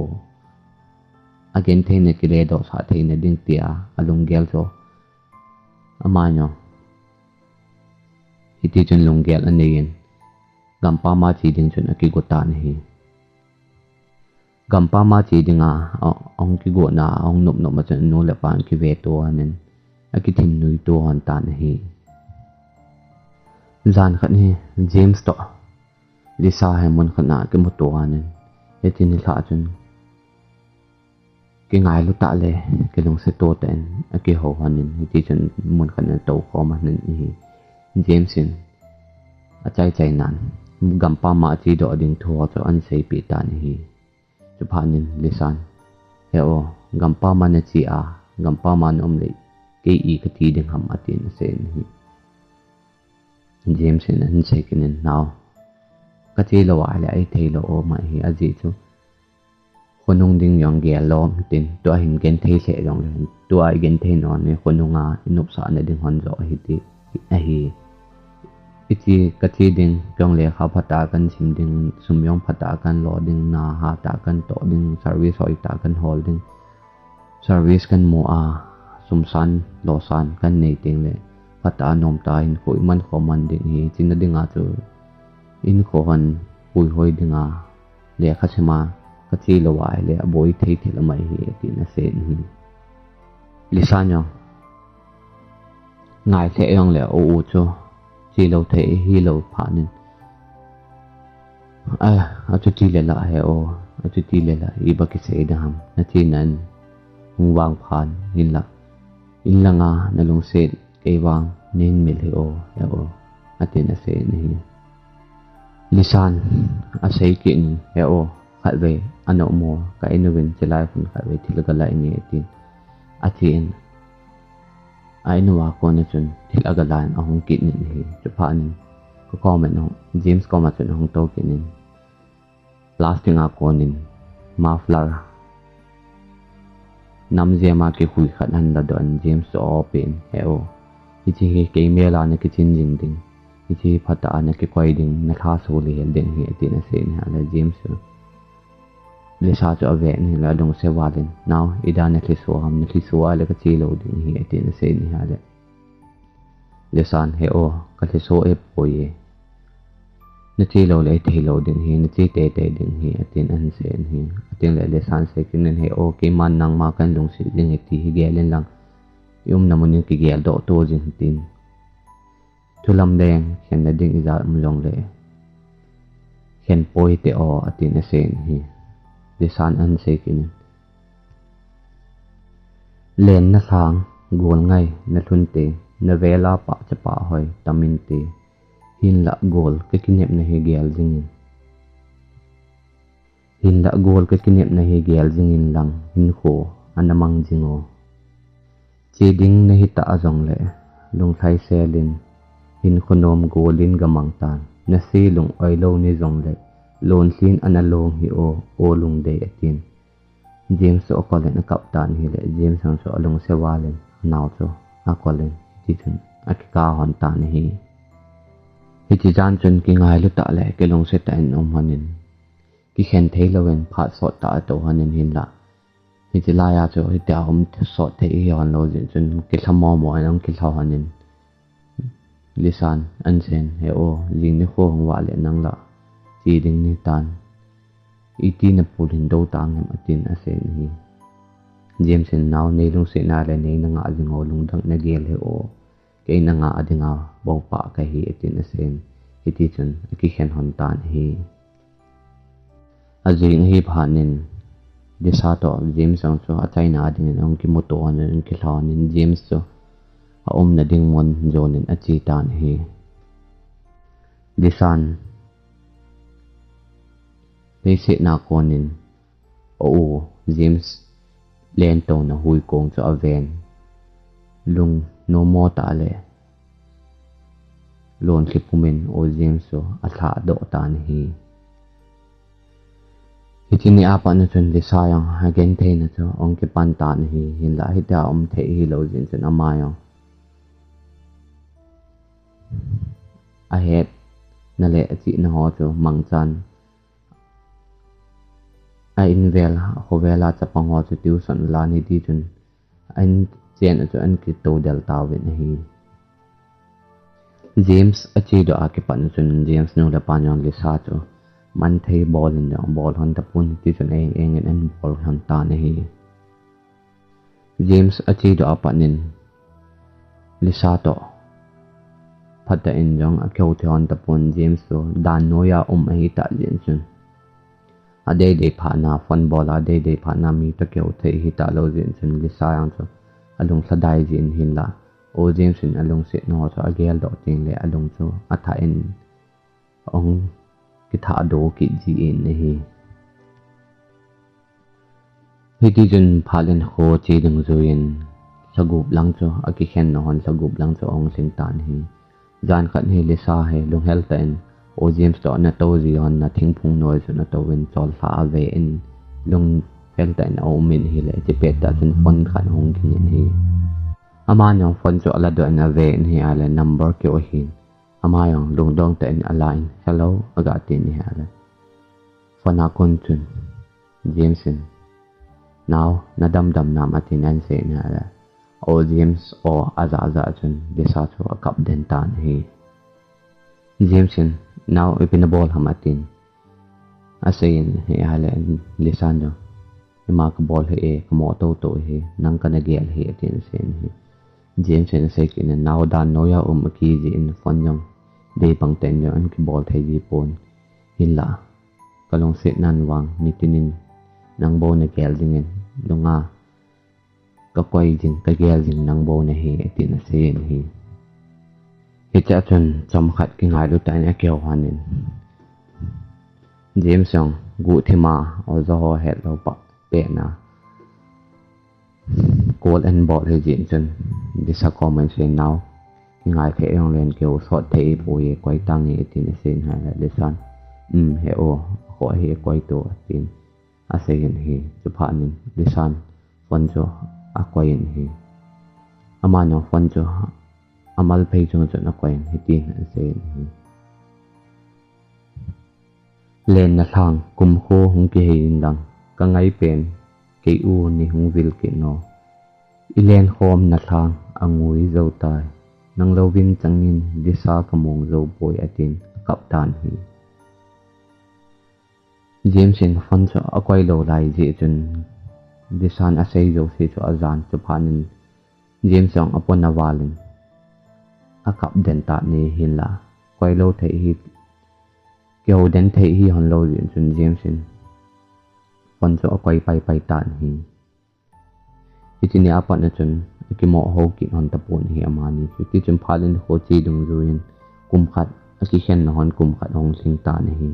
agentheina kiledohsah theina ding tia alunggel chu ama jong hiti chun lunggel anei in, gampam a che ding chun akigo tan ahi. Gampam a che dinga, a, ahung kigo na, ahung nop nop a chun anu le apan akiveto lhon in, akithinnui to lhon tan ahi. Jan khat hi James toh Lisa hi mun khat a akimuto lhon in, hiche nilhah chun kingailu tah le kilungset to tah in akihou lhon in, hiti chun mun khat in atou khom lhon in ahi. James in achai chai nan gampam a achedoh ding thu ho chu ahin seipeh tan ahi. Chuphat in Lisan, "He o, gampam a nache a, gampam a naum le, kei i kati ding ham?" atin asei in ahi. James in ahin sei kit in, "Nao, kache lou a ahile ahi theilou um ahi, ajeh chu khonung ding jong gel lou um tin, tua hin genthei lheh jongle, tua igenthei nom le khonung a inopsahna ding hon joh ahi ti ahi. Iche kache ding, kei jong lekha phatah a kahin sim ding, sum jong phatah a kahin lo ding, na hatah a kahin toh ding, service hoitah a kahin hol ding. Service kahin mu a, sum san, lo san kahin nei teng le, phatah a nomtah a hinkho iman khom man ding ahi, china dinga chu hinkho hon puihoi dinga, lekha sim a kache lou a ahile aboi thei thil um ahi," atin asei in ahi. Lisan jong ngai lheh jongle, o u chu che lou thei hilou phat in, "A, achuti le la he o, achuti le la, iba kisei ding ham, nachena in hung vang phat hinlah, in langa nalungset kei vang nahin mil hih o, he o," atin asei in ahi. Lisan asei kit in, "He o, khatvei ana um o, ka in uvin chilai khun khatvei thil aga la inge," atin, achen, a in uva kon a chun thil aga la in ahung kit in ahi. Chuphat in ka koma, James koma chun ahung tou kit in, plastic a kon in muffler nam jem a kikhui khat ahin ladoh in, James chu a-o pen, "He o, hiche hi kei mel a nakichin jing ding, hiche hi phatah a nakikoi ding, nalhaso lihel ding ahi," atin asei in ahile, James chu Lisa chu ave in ahile, alungset val in, "Nao, ida nalhiso ham, nalhiso ahile kache lou ding ahi," atin asei in ahile, Lisan, "He o, kalhiso ahipoi e. Na che lou le, i thei lou ding hi, na che teitei ding hi, atin ahin sei in ahi. Atin le Lisan sei kit in, he o, keiman nangma kahin lungset jing e ti hi gel in lang, i umna mun in kigel doh to jing, tin. Thu lamleng khenna ding ijat um jongle khen poi te o, atin asei in ahi. Lisan ahin sei kit in, len na lhang, gol ngai na lhun te, na vel a pah chapah hoi tam inte, hinlah gol ka kinepna hi gel jing in. Hinlah gol ka kinepna hi gel jing in lang, hinkho ana mang jing o. Che ding na hita jongle, lunglhai sel in, hinkho nom gol in gamang tan, na se lung-oi lou ni jongle, lonlhin ana long hih o, o lungdei, atin. James chu akol in akap tan ahile, James jong chu alungset val in, anao chu akol in, hiti chun akikah hon tan ahi. Hiti jan chun kingailu tah le kilungset tah in um hon in, kikhen thei louvin phat sot tah a tou hon in hinlah, hiti lai a chu hitia um sot thei hi hon lou jeh chun kilha momo in ahung kilha hon in, Lisan ahin sei in, he o, jing nikho hung vah le nang la che ding nahi tan, iti na pulhin dou tang em, atin asei in ahi. James in, nao, nei lungsetna le nei na ngah jing o, lungdong na gel hih o, kei na ngah dinga bou pah kahi, atin asei in, hiti chun akikhen hon tan ahi. Ajing ahi phat in Lisa toh James jong chu achaina dingin ahung kimuto hon in, ahung kilha hon in, James chu aumna ding mun jon in ache tan ahi. Lisan leiset a kon in a u James lentouna huikong chu aven, lungnomo tah le lonlhi pum in u James chu alhah doh tan ahi. Hiti ni a pat na chun Lisa jong agentheina chu ahung kipan tan ahi, hinlah hitia um thei hilou jeh chun ama jong ahetna le achihna ho chu mangchan a in vel, akhovel a chapang ho chu tuition alan hiti chun a in chen a chu ahin kitoh del tauvin ahi. James ache doh a kipat na chun James nu le pa jong Lisa chu manthei bol in jong bol hon tapon, hiti chun aeng eng in ahin bol hon tan ahi. James ache doh a pat in Lisa toh phatah in jong akihou thei hon tapon, James chu dan noiya um ahi tah jeh chun adeidei phat na phone bol a, adeidei phat na mi toh kihou thei ahi talou jeh chun Lisa jong chu alung lhadai jin hinlah, u James in alungsetna ho chu agel doh teng le alung chu athah in ahung kithah doh kit jin ahi. Hiti chun phat le kho che dungjuiyin lhagup lang chu akikhen na hon lhagup lang chu ahung lhing tan ahi. Jan khat hi Lisa hi lunghel tah in u James toh ana tou ji hon a thingphung noi chun atouvin chollhah ave in lunghel tah in aum in ahile, chupet tah chun phone khat ahung ging in ahi. Ama jong phone chu aladoh in ave in ahile number keu ahin. Ama jong lungdong tah in alan, "Hello," aga tin ahile, phone a kon chun James in, "Nao, nadam dam nam?" atin ahin sei in ahile, u James o ajah jah chun Lisa chu akap den tan ahi. James in, "Nao, ipi nabol ham?" atin asei in ahile, Lisa in jong, "Ima kabol hih e, kamo toto hi, nang kana gel hi," atin asei in ahi. James in asei kit in, "Nao, dan noiya um akiji in phone jong dei bang tah in jong ahin kibol thei ji pon. Hinlah kalungset nan vang nitin in nang bou nagel jing in, lunga kakoi jing, kagel jing nang bou nahi," atin asei in ahi. Hichea chun chomkhat kingailu tah in akihou hon in James jong guhthim a, oja ho hetlou pa pet na call ahin bol hi jeh chun Lisa koma ahin sei, "Nao, kingai thei jongle kihou sot thei poi, koi tange," atin asei in ahile Lisa in, "Um, he o, kho hi koi to," atin asei in ahi. Chuphat in Lisa in phone chu akoi in ahi. Ama jong phone chu amal phei chung chun akoi in hitin asei in ahi. Len na lhang, kum kho hung kihei in lang, ka ngai pen kei u ni hung vil kit no. I len khom na lhang, angui jou tai. Nang louvin chang in Lisa ka mong jou poi, atin akap tan ahi. James in phone chu akoi lou lai jeh chun Lisa in asei jouse chu ajan, chuphat in James jong apon aval in akap den tan ahi, hinlah koi lou thei hi, kihou den thei hi hon lou jeh chun James in phone chu akoi pai pai tan ahi. Hiti nia pat na chun akimo ho kit hon tapon ahi amani chu. Tichun phat in kho che dungjuiyin kum khat, akikhen na hon kum khat ahung lhing tan ahi.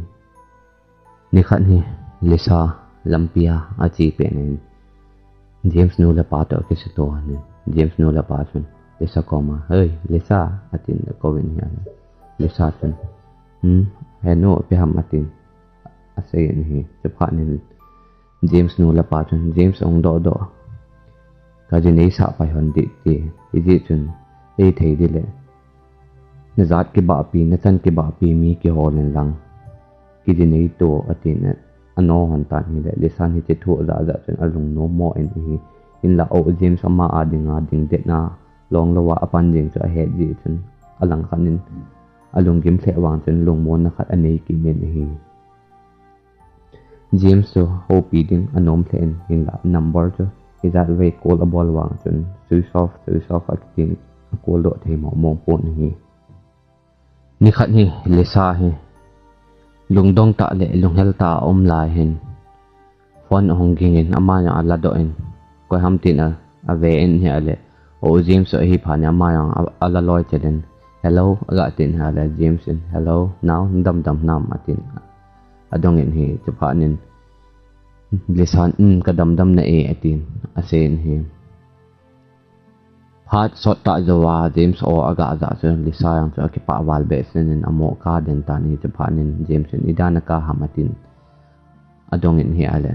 Nikhat hi Lisa lampia ache pet in James nu le pa toh akisuto in, James nu le pa chun Lisa koma, "Hei, Lisa," atin akouvin ahi. Lisa chun, "Hmm, he nu, ipi ham?" atin asei in ahi. Chuphat in James nu le pa chun, "James, hung doh doh. Ka ji neisah pai hon ding," ati. Hijeh chun, "Ei thei ding le, najat kibahpi, nachan kibahpi mi kihol in lang, kiji nei to," atin ano hon tan ahile, Lisa in hiche thu ajah jah chun alung nom mo in ahi. Hinlah O James ama a dinga ding det na long lou a apan jing chu ahet jeh chun, alang khat in alunggim lheh vang chun lungmonna khat anei kit in ahi. James chu houpi ding anom lheh in, hinlah number chu ijat vei call abol vang chun switch off, switch off akitin, acall doh thei mong mong pon ahi. Nikhat hi Lisa hi lungdong tah le lunghel tah a aum lai hin phone ahung ging in, ama jong aladoh in, koi ham tin a, ave in ahile, O James chu ahi phat in ama jong a, ala loi chel in, "Hello," aga tin ahile, James in, "Hello, nao, nadam dam nam?" atin adong in ahi. Chuphat in Lisa in, "Um, kadam dam na e," atin asei in ahi. Phat sot tah jou a James o aga jah chun Lisa jong chu akipah val behseh in amo kap den tan ahi. Chuphat in James in, "Idan naka ham?" atin adong in ahile,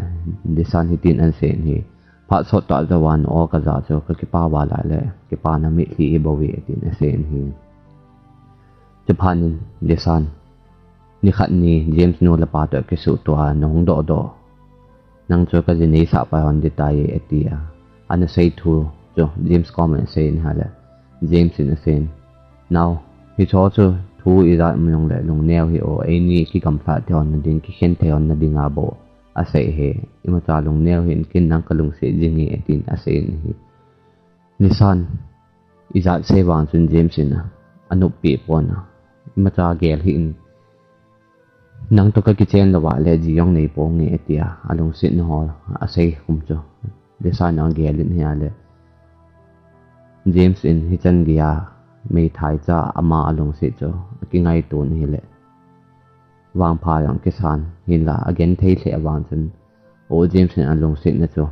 Lisa in hitin asei in ahi. "Phat sot tah jou a na o kajah chu kakipah val a le, kipana mitlhi ibol e," atin asei in ahi. Chuphat in Lisa in, "Nikhat ni James nu le pa toh kisuto a nahung doh doh, nang chu ka ji neisah pai hon ding tai," ati a, ana sei thu chu James koma asei in ahile, James in asei in, "Nao, hiche chu thu ijat um jong le lungneo hih o, eini kigamlha thei hon na ding, kikhen thei hon na ding a bou asei ahi. Imacha lungneo hih in, ken nang kalungset jing e," atin asei in ahi. Lisa in ijat sei vang chun James in a, anoppi pon a, "Imacha gel hih in, nang toh kakichen lou a le ji jong nei ponge," ati a, alungsetna ho asei khum chu Lisa in agel in ahile, James in hichan geiya meithai cha ama alungset chu akingaito in ahile, vangpha jong kisan, hinlah agenthei lheh vang chun O James in alungsetna chu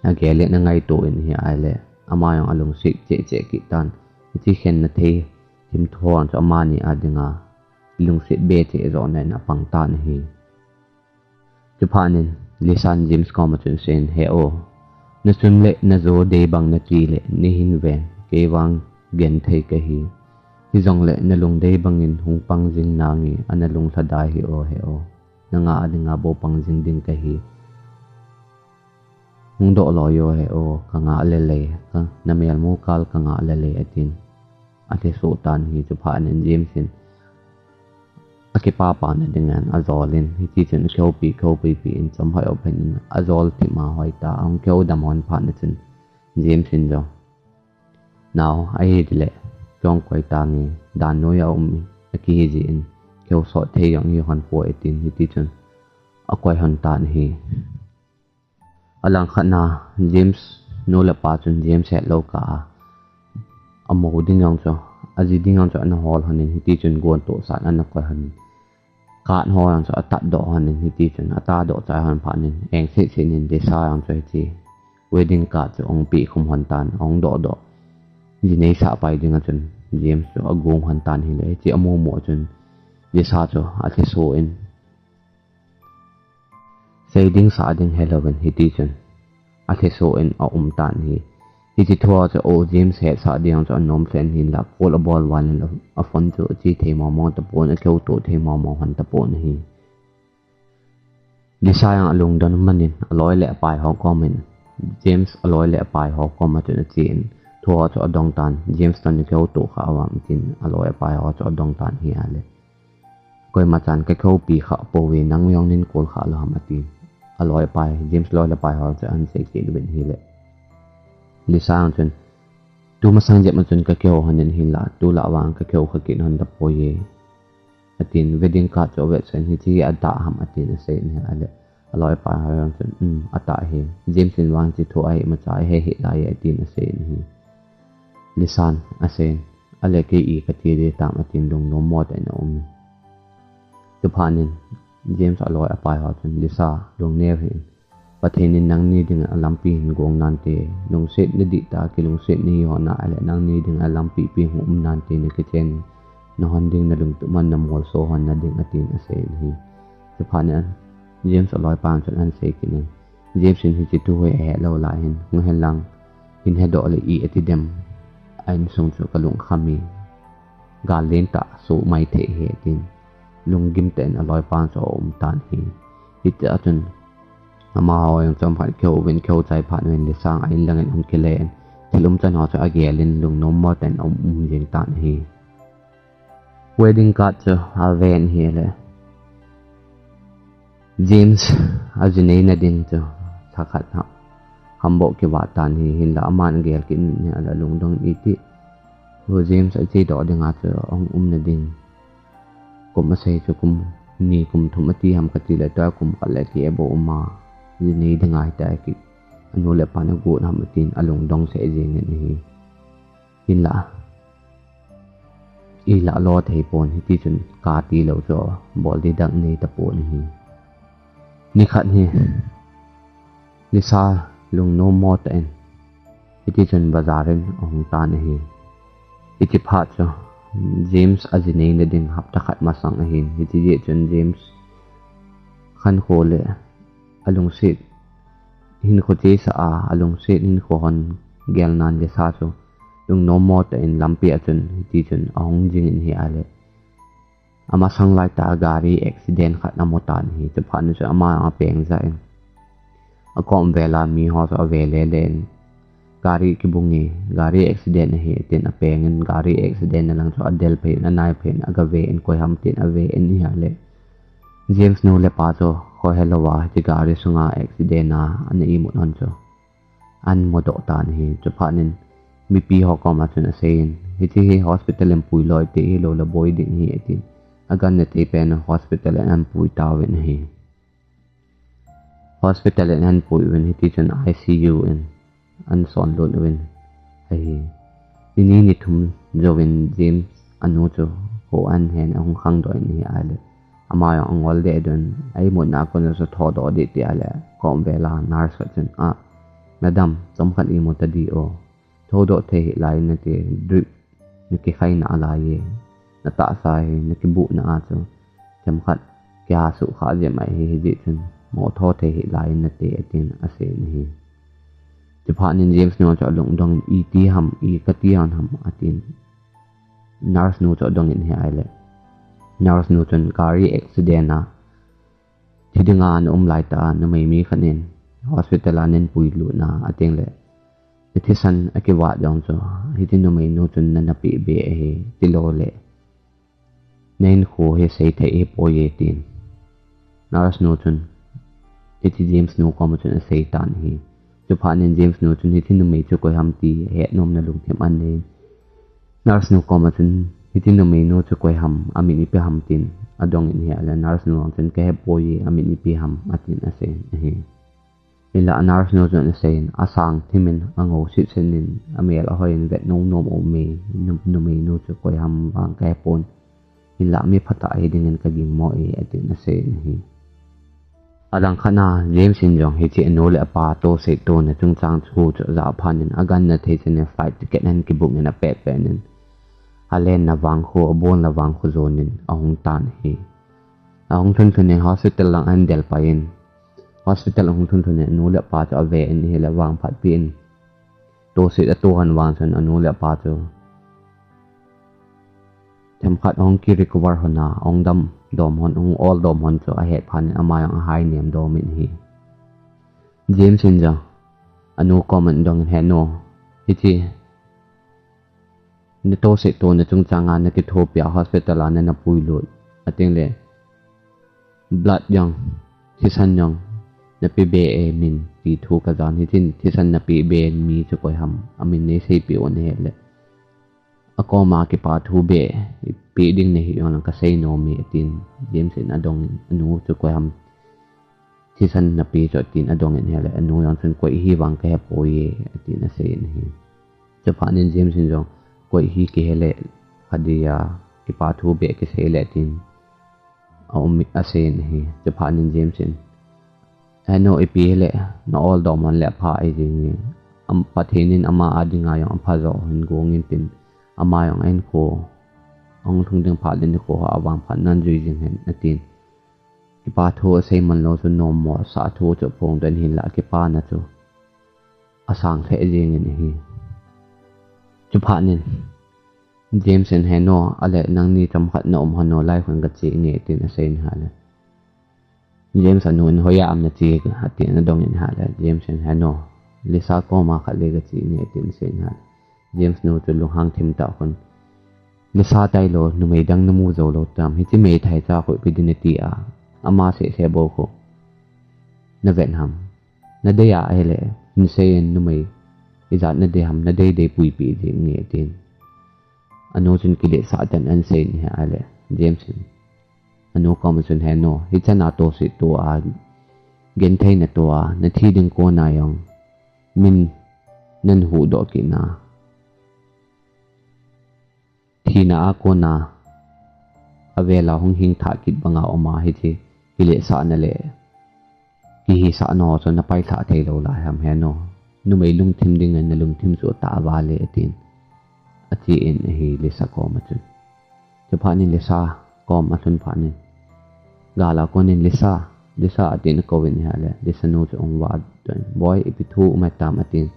agel in angaito in ahile, ama jong alungset cheh cheh kit tan. Hiche khenna thei thimtho chu amani a dinga lungset be cheh johna in apang tan ahi. Chuphat in Lisa in James koma chun asei in, "He o, na sum le na jo dei bang na ti le nei hin ven, kei vang genthei kahi. Hijongle na lung dei bangin hung pang jing nange, ana lunglhadai hih o, he o. Nanga a dinga bou pang jing ding kahi. Hung doh loi o, he o, kanga lele, ka, na melmu kal kanga lele," atin alhesoh tan ahi. Chuphat in James in akipah pah na dingin ajol in, hiti chun akihoupi, kihoupi pi in chomhoi o phen in ajol thim a hoi ta, ahung kihou dam hon phat na chun James in jong, "Nao, ahile, chong koi tange, dan noi a um, akihi jin, kihou sot thei jong hi hon poi," atin hiti chun akoi hon tan ahi. Alangkhat na, James nu le pa chun James hetlou kah a, amo ding jong chu, aji ding jong chu ana hol hon in, hiti chun gon tohsah in ana koi hon in, card ho jong chu atat doh hon in, hiti chun ata doh chai hon phat in, eng seh seh in Lisa jong chu hiti wedding card chu ahung peh khum hon tan, ahung doh doh. Ji neisah pai ding a chun James chu agung hon tan ahile, hiti amu mu chun Lisa chu alhesoh in, sei ding sah ding helouvin hiti chun alhesoh in aum tan ahi. Hiti thu a chu O James hetsah ding chu anom lheh in, hinlah call abol val in aphone chu ache thei mong mong tapon, akihouto thei mong mong hon tapon ahi. Lisa jong alungdon man in aloi le apai ho koma, James aloi le apai ho koma chun ache in thu a chu adong tan, James toh nakihouto kha uvem tin aloi apai ho chu adong tan ahile, koima chan ka kihoupi kha pouve, nang jong nei kol kha lou ham atin. Aloi apai, James loi le pai ho chu ahin sei kit uvin ahile, Lisa chun, tu masang jep ma chun ka kihou hon in ahinla, tulai vang ka kihou kha kit hon tapoi e, atin. Wedding card chu avet sah in, hiche hi atah ham atin asei in ahile, aloi apai ho jong chun, um, atah hi. James in vang hiche thu ahi imacha ahe hih lai e atin asei in ahi. Lisan asei in, ale kei i kati ding tam atin lungnom mo tah in aum in. Chuphat in James aloi apai ho chun, Lisa, lungneo hih in. Pathen in nangni dinga lampi ahin gong nante, lungsetna dihtah a kilungset nahi hon ahile nangni dinga lampi ipi hung um nante, na kichen na hon ding, na lungtup man na molso hon na ding atin asei in ahi. Chuphat in James aloi pa chun ahin sei kit in, James in hiche thu hi ahe lou lai hin, hung hen lang, hin hedoh le i ati dem, a insung chu ka lungkham e, gal lentah soh mai thei ahi atin, lunggim tah in aloi pa chu aum tan ahi. Hitia chun amaho jong chomkhat kihou uvin, kihou chai phat uvin Lisan a in lang in ahung kile in, thil umchan ho chu agel in lungnom mo tah in aum, um jing tan ahi. Wedding card chu aven ahile, James ajinei na ding chu thakhat ham, hamboh kivah tan ahi. Hinla aman agel kit in ahile, alungdong in, iti, James ache doh dinga chu ahung um na ding kum asei chu kum ni kum thum ati ham kati le, tua kum khat le keh bou um a, jinei dinga hitia kiti, anu le apan agot ham atin alungdong seh jeng in ahi. Hinla, ilah lo thei pon, hiti chun kati lou chu bol ding dang nei tapon ahi. Nikhat hi Lisa lungnom mo tah in hiti chun bazar in ahung tan ahi. Hiti phat chu James ajinei na ding hapta khat masang ahin, hiti jeh chun James khankho le alungset hinkho chesa a, alungset hinkho hon gelnan Lisa chu lungnom mo tah in lampi a chun hiti chun ahung jing in ahile, amasang laitah a gari accident khat amu tan ahi. Chuphat in chu ama apeng jah in, akom vel a miho chu ave lele in, gari kibung e, gari accident ahi tin apeng in, gari accident na lang chu adel phei in, anai phei in, agave in, koi ham tin ave in ahile, James nu le pa chu kho helou a hiche gari sunga accident a ana imut hon chu ahin mudoh tan ahi. Chuphat in mipi ho koma chun asei in, hiche hi hospital in puilo hite, hilou le boi ding ahi atin, aganna thei pen hospital in ahin pui tauvin ahi. Hospital in ahin pui uvin, hiti chun I C U in ahin sonlut uvin ahi. Nini nithum jouvin James anu chu kho ahin hen ahung khangdoh in ahile, ama jong angol deh deh in, a imutna a kon chu thodoh ding tia ahile, kom vel a nurse khat chun, ah, madam, chomkhat imu tadi o, thodoh thei hih lai in nate, drip nakikhaina alai e, natahsa hi nakibuhna a chu themkhat kihasuh kha jep mai ahi, hijeh chun mo tho thei hih lai in nate atin asei in ahi. Chuphat in James nu chu alungdong in, iti ham, i kati hon ham atin, nurse nu chu adong in ahile, nurse nu chun gari accident a thi dinga naum laitah a numei mi khat in hospital a nahin puilut na ateng le, nathisan akivat jong chu hiti numei nu chun nana peh be ahi, tilou le nahinkho hi sei thei ahipoi e tin nurse nu chun hiti James nu koma chun asei tan ahi. Chuphat in James nu chun hiti numei chu koi ham ti ahet nomna lungthim anei in, nurse nu koma chun hiti numei nu chu koi ham, amin ipi ham tin adong in ahile, nurse nu chun kahepoi e, amin ipi ham atin asei in ahi. Hinla nurse nu chun asei in, asang thim in, angou sitset in, amel ahoi in, vet nom nom aume, nu-, numei nu chu koi ham vang kahepon, hinla mi phatah hiding in kagingmo e atin asei in ahi. Adang khat na James in jong hiche anu le apa tohseh tona chungchang chu chu ajah phat in, aganna thei chan in flight ticket ahin kibook in apet pet in, alenna vang khu, abonna vang khu jon in ahung tan ahi. Ahung lhun lhun in hospital lang ahin del pai in, hospital ahung lhun lhun in anu le apa chu ave in ahile, vangphat pi in tohseh atoh hon vang chun anu le apa chu themkhat ahung ki recover hon a, ahung dam dom hon, ahung ol dom hon chu ahet phat in ama jong ahai nem dom in ahi. James in jong anu koma adong in, he nu, hiti natohseh tona chungchang a nakithopi a hospital a nana puilut, ateng le blood jong, thisan jong, nape be e min ti thu kajan, hitin thisan nape be mi chu koi ham, amin neiseipeh un ahile. Akoma kipa thu be, pe ding nahi jongle kasei nom e atin, James in adongin, anu chu koi ham, thisan nape chu atin adongin ahile, anu jong chun koi hi vang kahepoi e, atin aseiyin ahi. Chuphat in James in jong, koi hi kihele, khadia, kipa thu be kisei le atin, aum aseiyin ahi. Chuphat in James in, henu ipi hile, na oldoh man le apha ahi jing e. Am, Pathen in ama a dinga jong apha jo hin gong intin, ama jong ahinkho, ahung lhung ding phat le nikho ho avangphat nan jui jing hen, atin. Kipa thu asei man lou chu nommo sa thu chu aphongdoh in hinla kipana chu asang lheh jengin ahi. Chuphat in James in, henu, ale nangni chomkhat na um hanu, lai khun kache nge, tin aseiyin ahile. James anu in, hoiya am nache, atin adongin ahile. James in, henu, Lisa koma khatvei kache nge, tin aseiyin ahile. James nu chu lunghang thim tah khun, Lisa tailou, numei dang namu jou lou tam, hiche meithai cha khu ipi din nati a, ama seh seh bou khu naven ham. Nadei a ahile, hinsei in numei ijat nadei ham, nadei dei puipeh jing nge, tin. Anu chun kiletsah tah in aseiyin ahile, James in anu koma chun, henu, hichan a tohse toh a, genthei natoh a, nathi ding kona jong min nahin huhdoh kit na, thina a kona avel a hung hing thah kit banga um a, hiche kiletsahna le kihisahna ho chu napailhah thei lou lai ham, henu. Numei lungthim dingin nalungthim chu atah val e, atin. Achen ahi Lisa koma chun. Chuphat in Lisa koma alhun phat in, gal a kon in, Lisa, Lisa, atin akouvin ahile, Lisa nu chu ahung vah doh in, boi, ipi thu um atam, atin.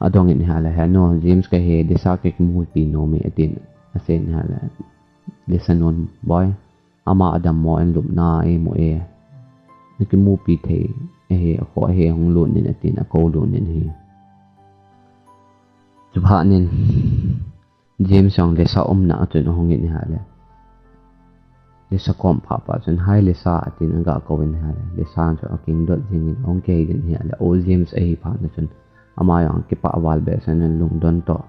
Adongin ahile, henu, James kahi, Lisa kakimupi nom e, atin aseiyin ahile, Lisa nun, boi, ama adammo in lupna eimu e. Nakimupi thei ahi, akhoh ahi, hung lut in, atin akou lut in ahi. Chuphat in James jong Lisa umna a chun ahungin ahile, Lisa kom phah phat chun, hi Lisa, atin aga kouvin ahile, Lisa chu akingdot jingin ahung kihei jin ahile, o James ahi phat na chun ama jong kipah val behseh in lungdon toh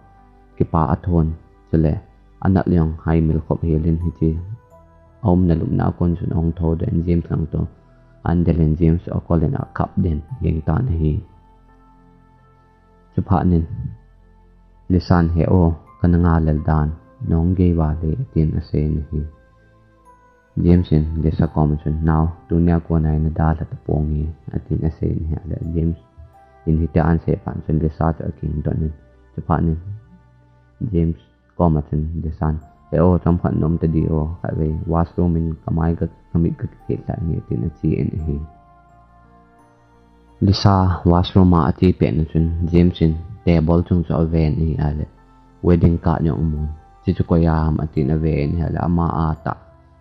kipa athon, chule anal jong haimil khop hel in, hiche aumna lupna a kon chun ahung thou den, James lang toh ahin del in, James chu akol in akap den jeng tan ahi. Chuphat in Lisa in, he o, kana ngai lel dan, nahung gei val e, atin aseiyin ahi. James in Lisa koma chun, nao, tunia kon a hi nadalha tapong e, atin aseiyin ahile, James in hitia ahin sei phat chun Lisa chu akingdot in, chuphat in James koma chun Lisa in, he o, chomkhat na um tadi o, khatvei washroom in kamai ka, kamit kakikhet lhah inge, tin achen ahi. Lisa washroom a ache pet na chun James in table chung chu aven ahile, wedding card jong amun. Hichu koi a ham, atin aven ahile, ama a tah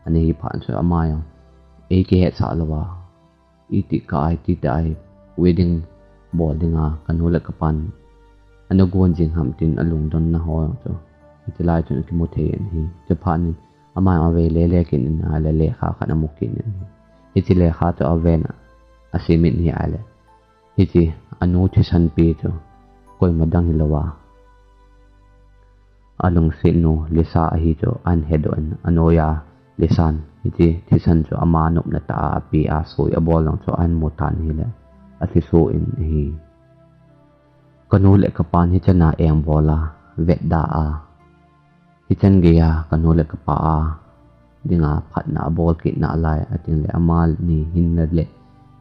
ana hi phat chun ama jong eikihetsah lou a, iti kah a, iti tah a wedding bol dinga kanu le kapan ana gon jing ham, tin alungdonna ho chu hiche lai chun akimu thei in ahi. Chuphat in ama jong avei lele kit in ahile, lekha khat amu kit in ahi. Hiche lekha chu aven a, asim in ahile, hiche anu thisan pe chu koima dang hilou a, alungset nu Lisa ahi chu ahin hedoh in, anoiya Lisa in hiche thisan chu ama nopna tah a ape a, soi abol jong chu ahin mu tan ahile, alhiso in ahi. Kanu le kapan hichan a engbol a, vetda a, hichan geiya kanu le kapa a dinga phatna abol kit nalai, atin le amani hinna le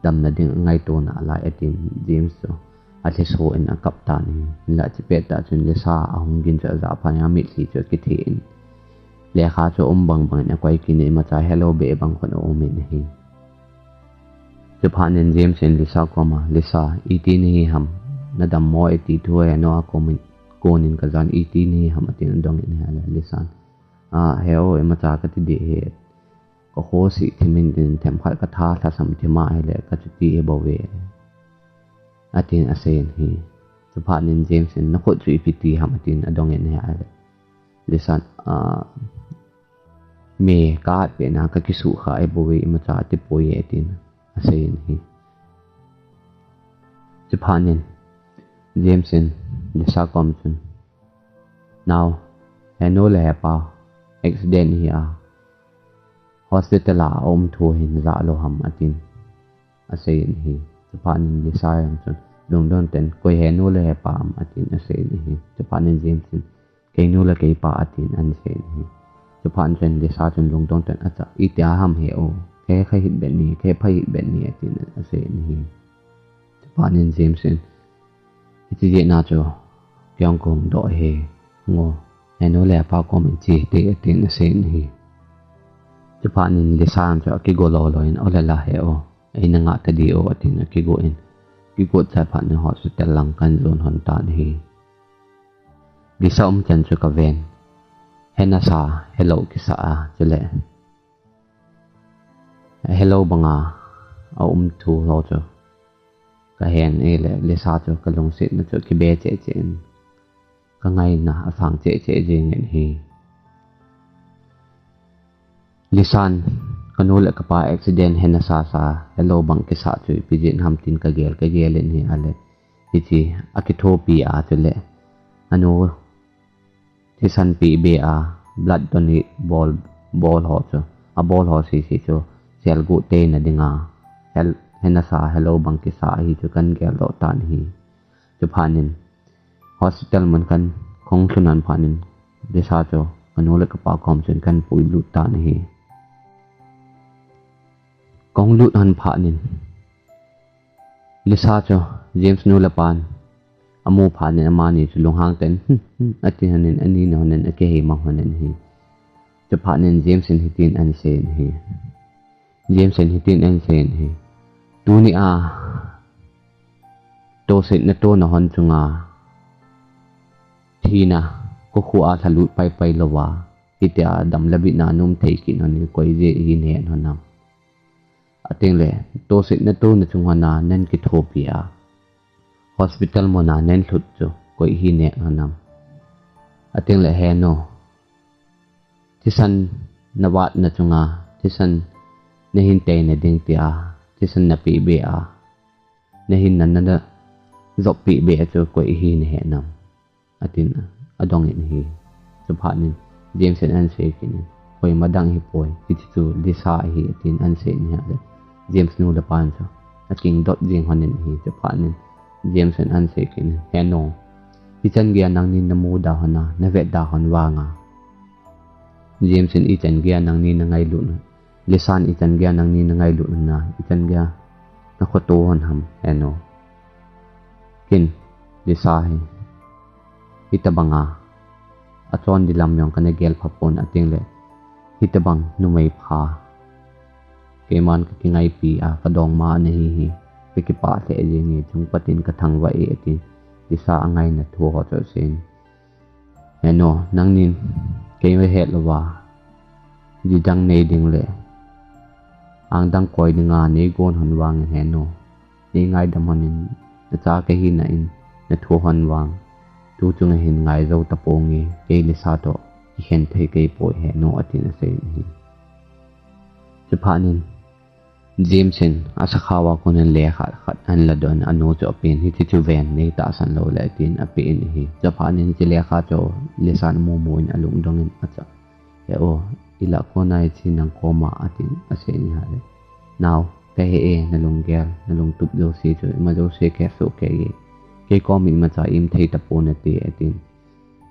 damna ding angaito nalai, atin James chu alhiso in akap tan ahi. Hinla hiche pettah chun Lisa ahung gin chu ajah phat in amitlhi chu akithe in, lekha chu um bang bang in akoi kit in, imacha helou beh bang khun aum in ahi. Chuphat in James in Lisa koma, Lisa, iti nahi ham, nadammo e ti thu henu a komin, konin kajan, iti nahi ham, atin adongin ahile, Lisa in, a, he o, imacha kati deh e, kakhosi thim in tin, themkhat katha lhasam thim ahile kachuti e bou ve, atin aseiyin ahi. Chuphat in James in, nakhut chu ipi ti ham, atin adongin ahile, Lisa in, a, me ka at peh na ka kisuh kha e bou ve, imacha ati poi e, atin asei in ahi. Chuphat in James in Lisa kom chun, "Nao, henu le hepa accident hi a, hospital a aum thu hin ja lou ham?" atin asei in ahi. Chuphat in Lisa jong chun lungdong ten, "Koi henu le hepa ham?" atin asei in ahi. Chuphat in James in, "Keinu le keipa," atin asei in ahi. Chuphat chun Lisa chun lungdong ten, "Acha, itia ham he o, kei kha hih beh ni, kei pha hih beh ni," atin asei in ahi. Chuphat in James in, "Hiche jeh a chu kei jong kahung doh e, hung o, henu le hepa kom in che hite," atin asei in ahi. Chuphat in Lisa chu akigo lou lou in, "O lala he o, eina ngah ta di o," atin akigo in, kigo chai phat in hospital lang kan jon lhon tan ahi. Lisa umchan chu kaven, hena sa helou kisa a, chule helou banga aum thu ho chu kahen ahile, Lisa chu kalungsetna chu kibe cheh cheh in, kangaina asang cheh cheh jeng in ahi. Lisan, "Kanu le kapa accident hena sa sa helou bang kisa chu ipi jeh ham tin kagel, kagel in ahile, hiche akithopi a, chule anu thisan peh beh a, blood donate bol, bol ho chu, abol ho sese chu selguh teina dinga hel, hena sa helou bang kisa ahi chu kan geldoh tan ahi. Chuphat in hospital mun kan kahung lhun lhon phat in, Lisa chu kanu le kapa kom chun kan puilut tan ahi. Kahung lut lhon phat in Lisa chu James nu le pan amu phat in amani chu lunghang ten, "Hmm, hmm," ati lhon in, ani na lhon in, akihei mang lhon in ahi. Chuphat in James in hitin asei in ahi. James in hitin asei in ahi. "Tuni a tohsetna tona hon chunga thina kokhuh a lhalut pai pai louva, hitia dam le bitna a um thei kit hon hi koi jeh hin nahet hon ham? Atengle, tohsetna tona chung hon a nan kithopi a, hospital mun a nan lhut chu koi hin nahet hon ham? Atengle, henu, thisan navat na chunga thisan nahin teina ding tia thisan napeh beh a, nahin na, na, najop peh beh a chu koi hin nahet ham?" atin adong in ahi. Chuphat in James in asei kit in, "Koima dang hipoi, hiche chu Lisa ahi," atin asei in ahile, James nu le pan chu akingdot jing lhon in ahi. Chuphat in James in asei kit in, "Henu, ichan geiya nangnin namuda lhon a, navetda lhon vanga, James in ichan geiya nangnin nangailut, Lisan ichan geiya nangnin nangailut lhon a, ichan geiya nakhoto lhon ham, henu? Ken, Lisa hi hitabanga achon ding lam jong kana gel pha pon, atengle hitabang numei pha keiman kakingaipi a kadongma nahi hi kakipah lheh jenge, chung patin kathangvah e," atin Lisa angaina thu ho chu asei in, "Henu, nangnin kei nahet louva ji dang nei ding le ang dang koi dinga neigon lhon vangin, henu, neingaidam lhon in, nacha kahina in nathu lhon vang, tu chunga hin ngai jou taponge, kei Lisa toh kikhen thei kei poi, henu," atin asei in ahi. Chuphat in James in asakhao a kon in lekha khat ahin ladoh in, anu chu apen, "Hiche chu ven, nei tahsan lou le," atin apen ahi. Chuphat in hiche lekha chu Lisan amu mu in alungdong in, "Acha, he o, ilah kona hiche nang koma," atin asei in ahile, "Nao, kahe e, nalunggel, nalungtup jouse chu, ima jouse kahesoh kei e. Kei kom in imacha i-um thei tapon nate," atin.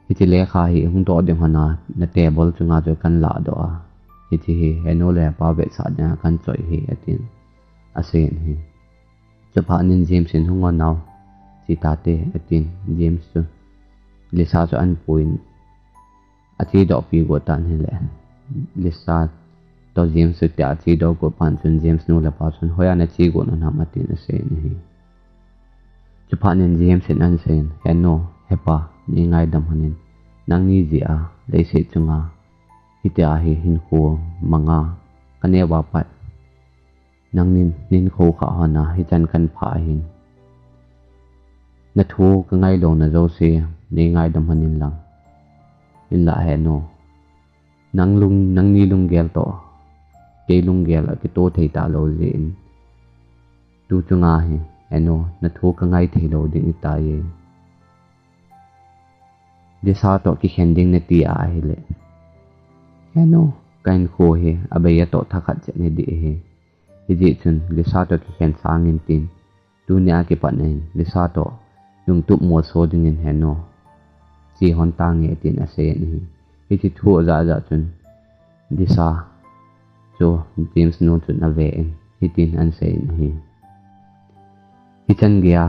"Hiche lekha hi hung doh ding lhon a, na table chunga chu kan lahdoh a, hiche hi henu le hepa vetsah dinga kan choi ahi," atin asei in ahi. Chuphat in James in, "Hung o nao, che tate," atin James chu Lisa chu ahin pui in achedoh pi got tan ahile, Lisa toh James chu tia achedoh got phat chun James nu le pa chun, "Hoiya nache got u ham?" atin asei in ahi. Chuphat in James in asei in, "Henu, hepa, neingaidam lhon in, nangni jeh a leiset chunga hitia hi hinkho manga kaneo a pat, nangnin neikhoukhah lhon a, hichan kaphah ahin. Nathu kangailouna jouse neingaidam lhon in lang, hinlah henu, Nang lung, nangni lunggel toh kei lunggel akitoh thei talou jeh in, tu chunga hi, henu, nathu kangai thei lou ding ahitai. Lisa toh kikhen ding nati ahileh, henu, ka hinkho hi abei a toh thakhat chet hiding ahi. Hijeh chun Lisa toh kikhen sangin tin, tunia kipat in Lisa toh lungtup molso dingin henu, che hon tange tin asei in ahi. Hiche thu ajah jah chun Lisa chu James nu chun ave in hitin ahin sei in ahi. Hichan geiya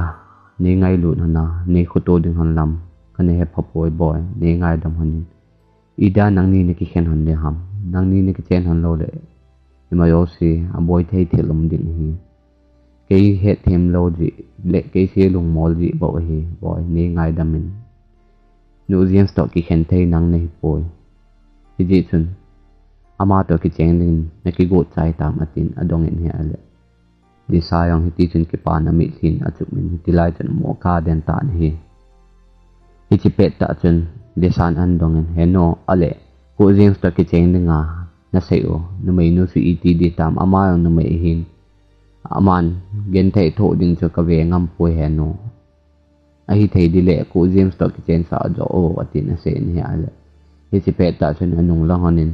nei ngailut hon a, nei khoto ding hon lam kana hepha poi boi, nei ngaidam hon in. Ida nangni nakikhen hon ding ham, nangni nakichen hon lou leh, ima jouse aboi thei thil um ding ahi. Kei hetthem lou jeh le kei se lungmol jeh bou ahi boi, nei ngaidam in. Nu James toh kikhen thei nang nahi poi. Hijeh chun, ama toh kicheng dingin nakigot chai tam atin adong in ahileh, Lisa jong hiti chun kipana mitlhin achup in hiti lai chun amoh kaden tan ahi. Hiche pettah chun Lisan ahin dong in, henu, aleh, Kou James toh kicheng dinga nasei u, numeinu chu iti ding tam, ama jong numei ahin. Aman genthei thoh ding chu kave ngam poi henu. Ahithei ding leh Kou James toh kichen sah jo o atin asei in ahileh, hiche pettah chun anung lang hon in,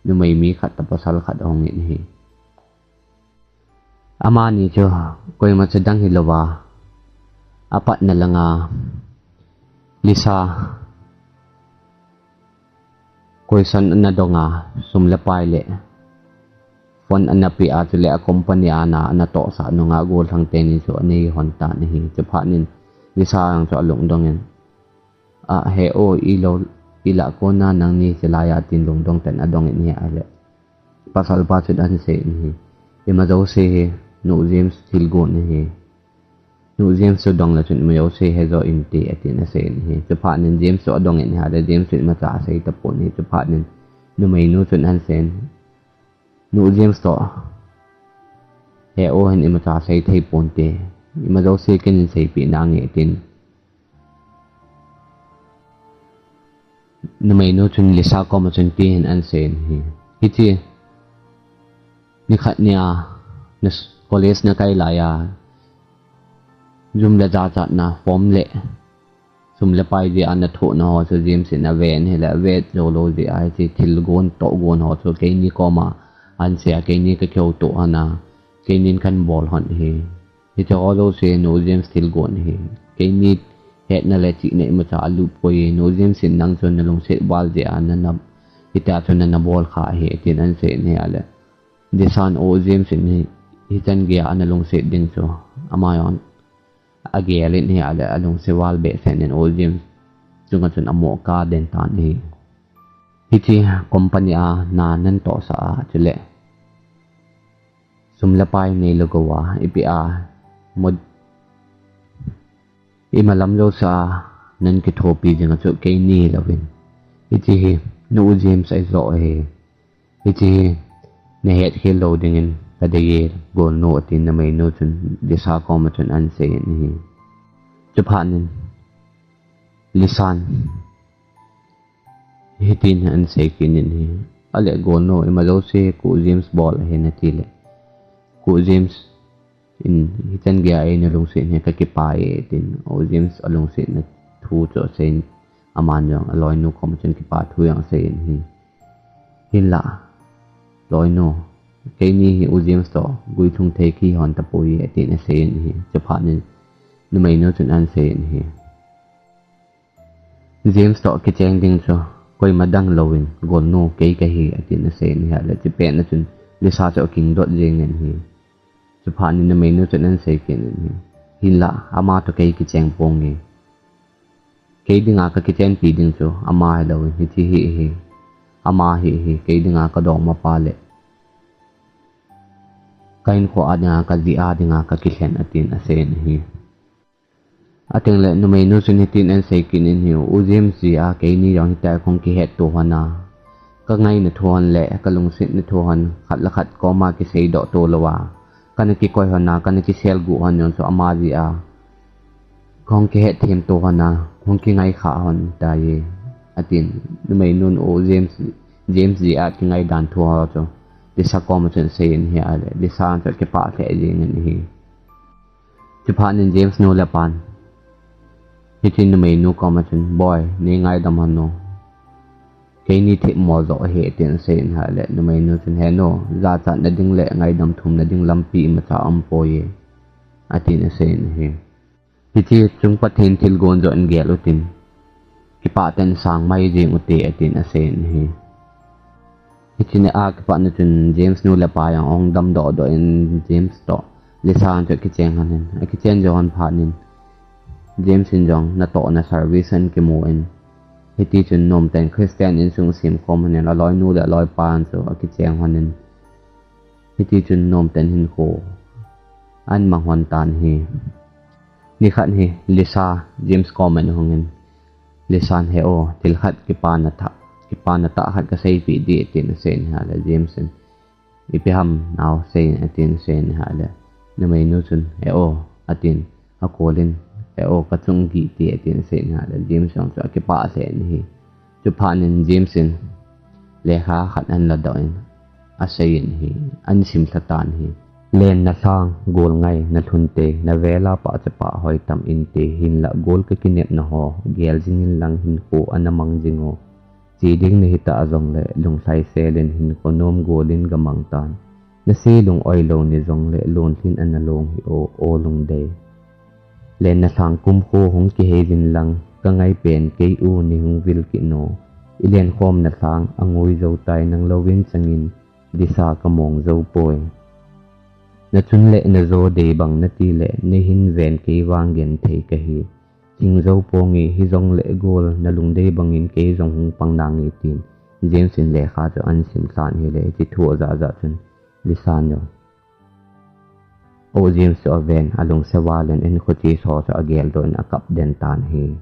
numei mi khat toh pasal khat ahung in ahi. Amani chu koima cha dang hilouva, apatna langa Lisa question ana dong a, sum le pai le phone ana pe a, chule a company a na ana tohsah nunga gollhang teni chu anei hon tan ahi. Chuphat in Lisa jong chu alungdong in, a, he o, ilo, ilah kona nangni chelai a tin lungdong ten adong in ahileh, pasal pa chun ahin sei in ahi. Ima jouse hi Nu James thilgon ahi. Nu James chu dong lechun ima jouse hejo inte atin asei in ahi. Chuphat in James chu adong in ahileh James chun imacha asei tapon ahi. Chuphat in numeinu chun ahin sei in, Nu James toh he o hin imacha sei thei ponte. Ima jouse ken in seipeh nange tin numeinu chun Lisa koma chun tihin ahin sei in ahi. Hiche nikhat nia, na s-, college nakai laiya, jum le jachatna form le sum le pai jeh a nathohna ho chu James in ave in ahileh, ave jou lou jeh a hiche thilgon tohgon ho chu keini koma ahin sei a, keini kakihouto hon a, keinin kahin bol hon ahi. Hiche ho jouse Nu James thilgon ahi. Keini hetna le chihna imacha alut poi. Nu James in nang chu nalungset val jeh a nana, hitia chu nana bol kha ahi, tin ahin sei in ahileh, Lisan, O James in hi, hichan geiya ana lungset ding chu ama jong agel in ahileh, alungset val behseh in O James chunga chun amoh kaden tan ahi. Hiche company a na nan tohsah a, chule sum le pai neilou gou a, ipi a, mo, imalam jousea nan kithopi jing a chu keini hilouvin, hiche hi Nu James ahijoh ahi. Hiche hi nahet khel lou dingin kadeiye, golnu, atin numeinu chun Lisa koma chun ahin sei in ahi. Chuphat in Lisan hitin ahin sei kit in ahi. Aleh golnu, ima jouse Kou James bol ahi nati leh, Kou James in hichan geiya eina lungset hi kakipah e, tin U James alungsetna thu chu asei in, aman jong aloinu koma chun kipa thu jong asei in ahi. Hinlah, loinu, keini hi U James toh guilhung thei kihon tapoi, atin asei in ahi. Chuphat in numeinu chun ahin sei in ahi. James toh kicheng ding chu koima dang louvin, golnu, kei kahi, atin asei in ahileh, chupet na chun Lisa chu akingdot jeng in ahi. Chuphat in numeinu chun ahin sei kit in ahi. Hinlah, ama toh kei kicheng ponge. Kei dinga kakichenpi ding chu ama hilouvin, hiche hi ahi. Ama hi ahi, kei dinga kadongmapa le kahinkho a dinga, kajih a dinga kakilhen, atin asei in ahi. Atengleh numeinu chun hitin ahin sei kit in ahi, U James jeh a keini jong hitia kahung kihetto hon a, kangaina thu hon le kalungsetna thu hon khat le khat koma kiseidoh to louva, kana kikoi hon a, kana kiselguh hon jong chu ama jeh a kahung kihetthemto hon a, hung kingaikha hon tai, atin numeinun U James James jeh a kingai dan thu ho chu Lisa koma chun asei in ahile, Lisa chu akipah lheh jeng in ahi. Chuphat in James nu le pan hiche numeinu koma chun, "Boi, nei ngaidam hen o. Keini themmo jo ahi," atin asei in ahile, numeinu chun, "He nu, jachatna ding le ngaidam thumna ding lampi imacha aumpoi e," atin asei in ahi. "Hiche chung Pathen thilgon jo in gel utin, kipah tah in sang mai jeng ute," atin asei in ahi. Hiche nia kipat na chun James nu le pa jong ahung damdoh doh in James toh Lisa chu akicheng lhon in, akichen jou lhon phat in James in jong natohna service ahin kimu in, hiti chun nomtah in Christian insung asemkhom lhon in, aloinu le aloipa chu akicheng lhon in, hiti chun nomtah in hinkho ahin mang lhon tan ahi. Nikhat hi Lisa James koma ahung in, Lisa in, "He o, thil khat kipana tah, kipana tah khat kaseipeh ding," atin asei in ahile, James in, "Ipi ham nao, seiyin," atin asei in ahile, numeinu chun, "He o," atin akol in, "He o, kachung gih te," atin asei in ahile, James jong chu akipah lheh in ahi. Chuphat in James in lekha khat ahin ladoh in asei in ahi, ahin simlha tan ahi. "Lenna lhang, gol ngai, nalhun te, navel a pah chapah hoitam inte, hinlah gol kakinepna ho gel jing in lang hinkho ana mang jing o. Che ding nahi tah jongle, lunglhai sel in hinkho nom gol in gamang tan. Nase lung-oi lou ni jongle, lonlhin ana long hih o, o lungdei. Lenna lhang kumkho hung kihei jin lang, kangai pen kei u nei hung vil kit o. Ilenkhomna lhang angui jou tai, nang louvin changin Lisa kamong jou poi. Nachun le najo dei bang nati le, neihin ven kei vang genthei kahi. Thing jou ponge, hijongle gol nalungdei bangin kei jong hung pang nange," tin James in lekha chu ahin simlha in ahile, hiche thu ajah jah chun Lisa in jong, o, James chu aven, alungset val in, ahinkho chesa ho chu ageldoh in akap den tan ahi.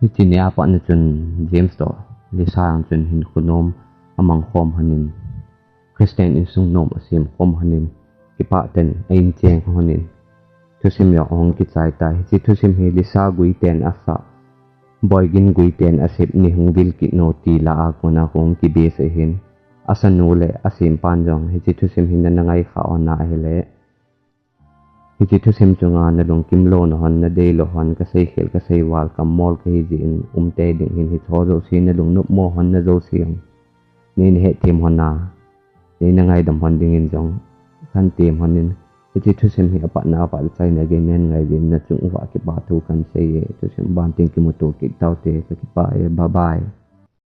Hiche nia pat na chun James toh Lisa jong chun hinkho nom amang khom lhon in, Christian insung nom asemkhom lhon in, kipah tah in a-in cheng lhon in, thusim jong ahung kichai tai. Hiche thusim hi Lisa Guiten asah, Boigin Guiten asep Nei Hung Vil Kit O ti la a kona hung kibase ahin, asanu le asempan jong hiche thusim hi nana ngai kha u ahile, hiche thusim chunga nalungkim louna hon, nadei lou hon, kasei khel kasei val, kammol kahi jeh in umtei ding ahin, hiche ho jouse nalungnop mo hon, najouse jong neina hetthem hon a, neina ngaidam hon dingin jong kahin tem hon in, hiche thusim hi apatna apat achaina gei nei ngai jeh in nachung uva kipa thu kahin sei e. Thusim ban tin kimuto kit taute, kakipah e, bye bye.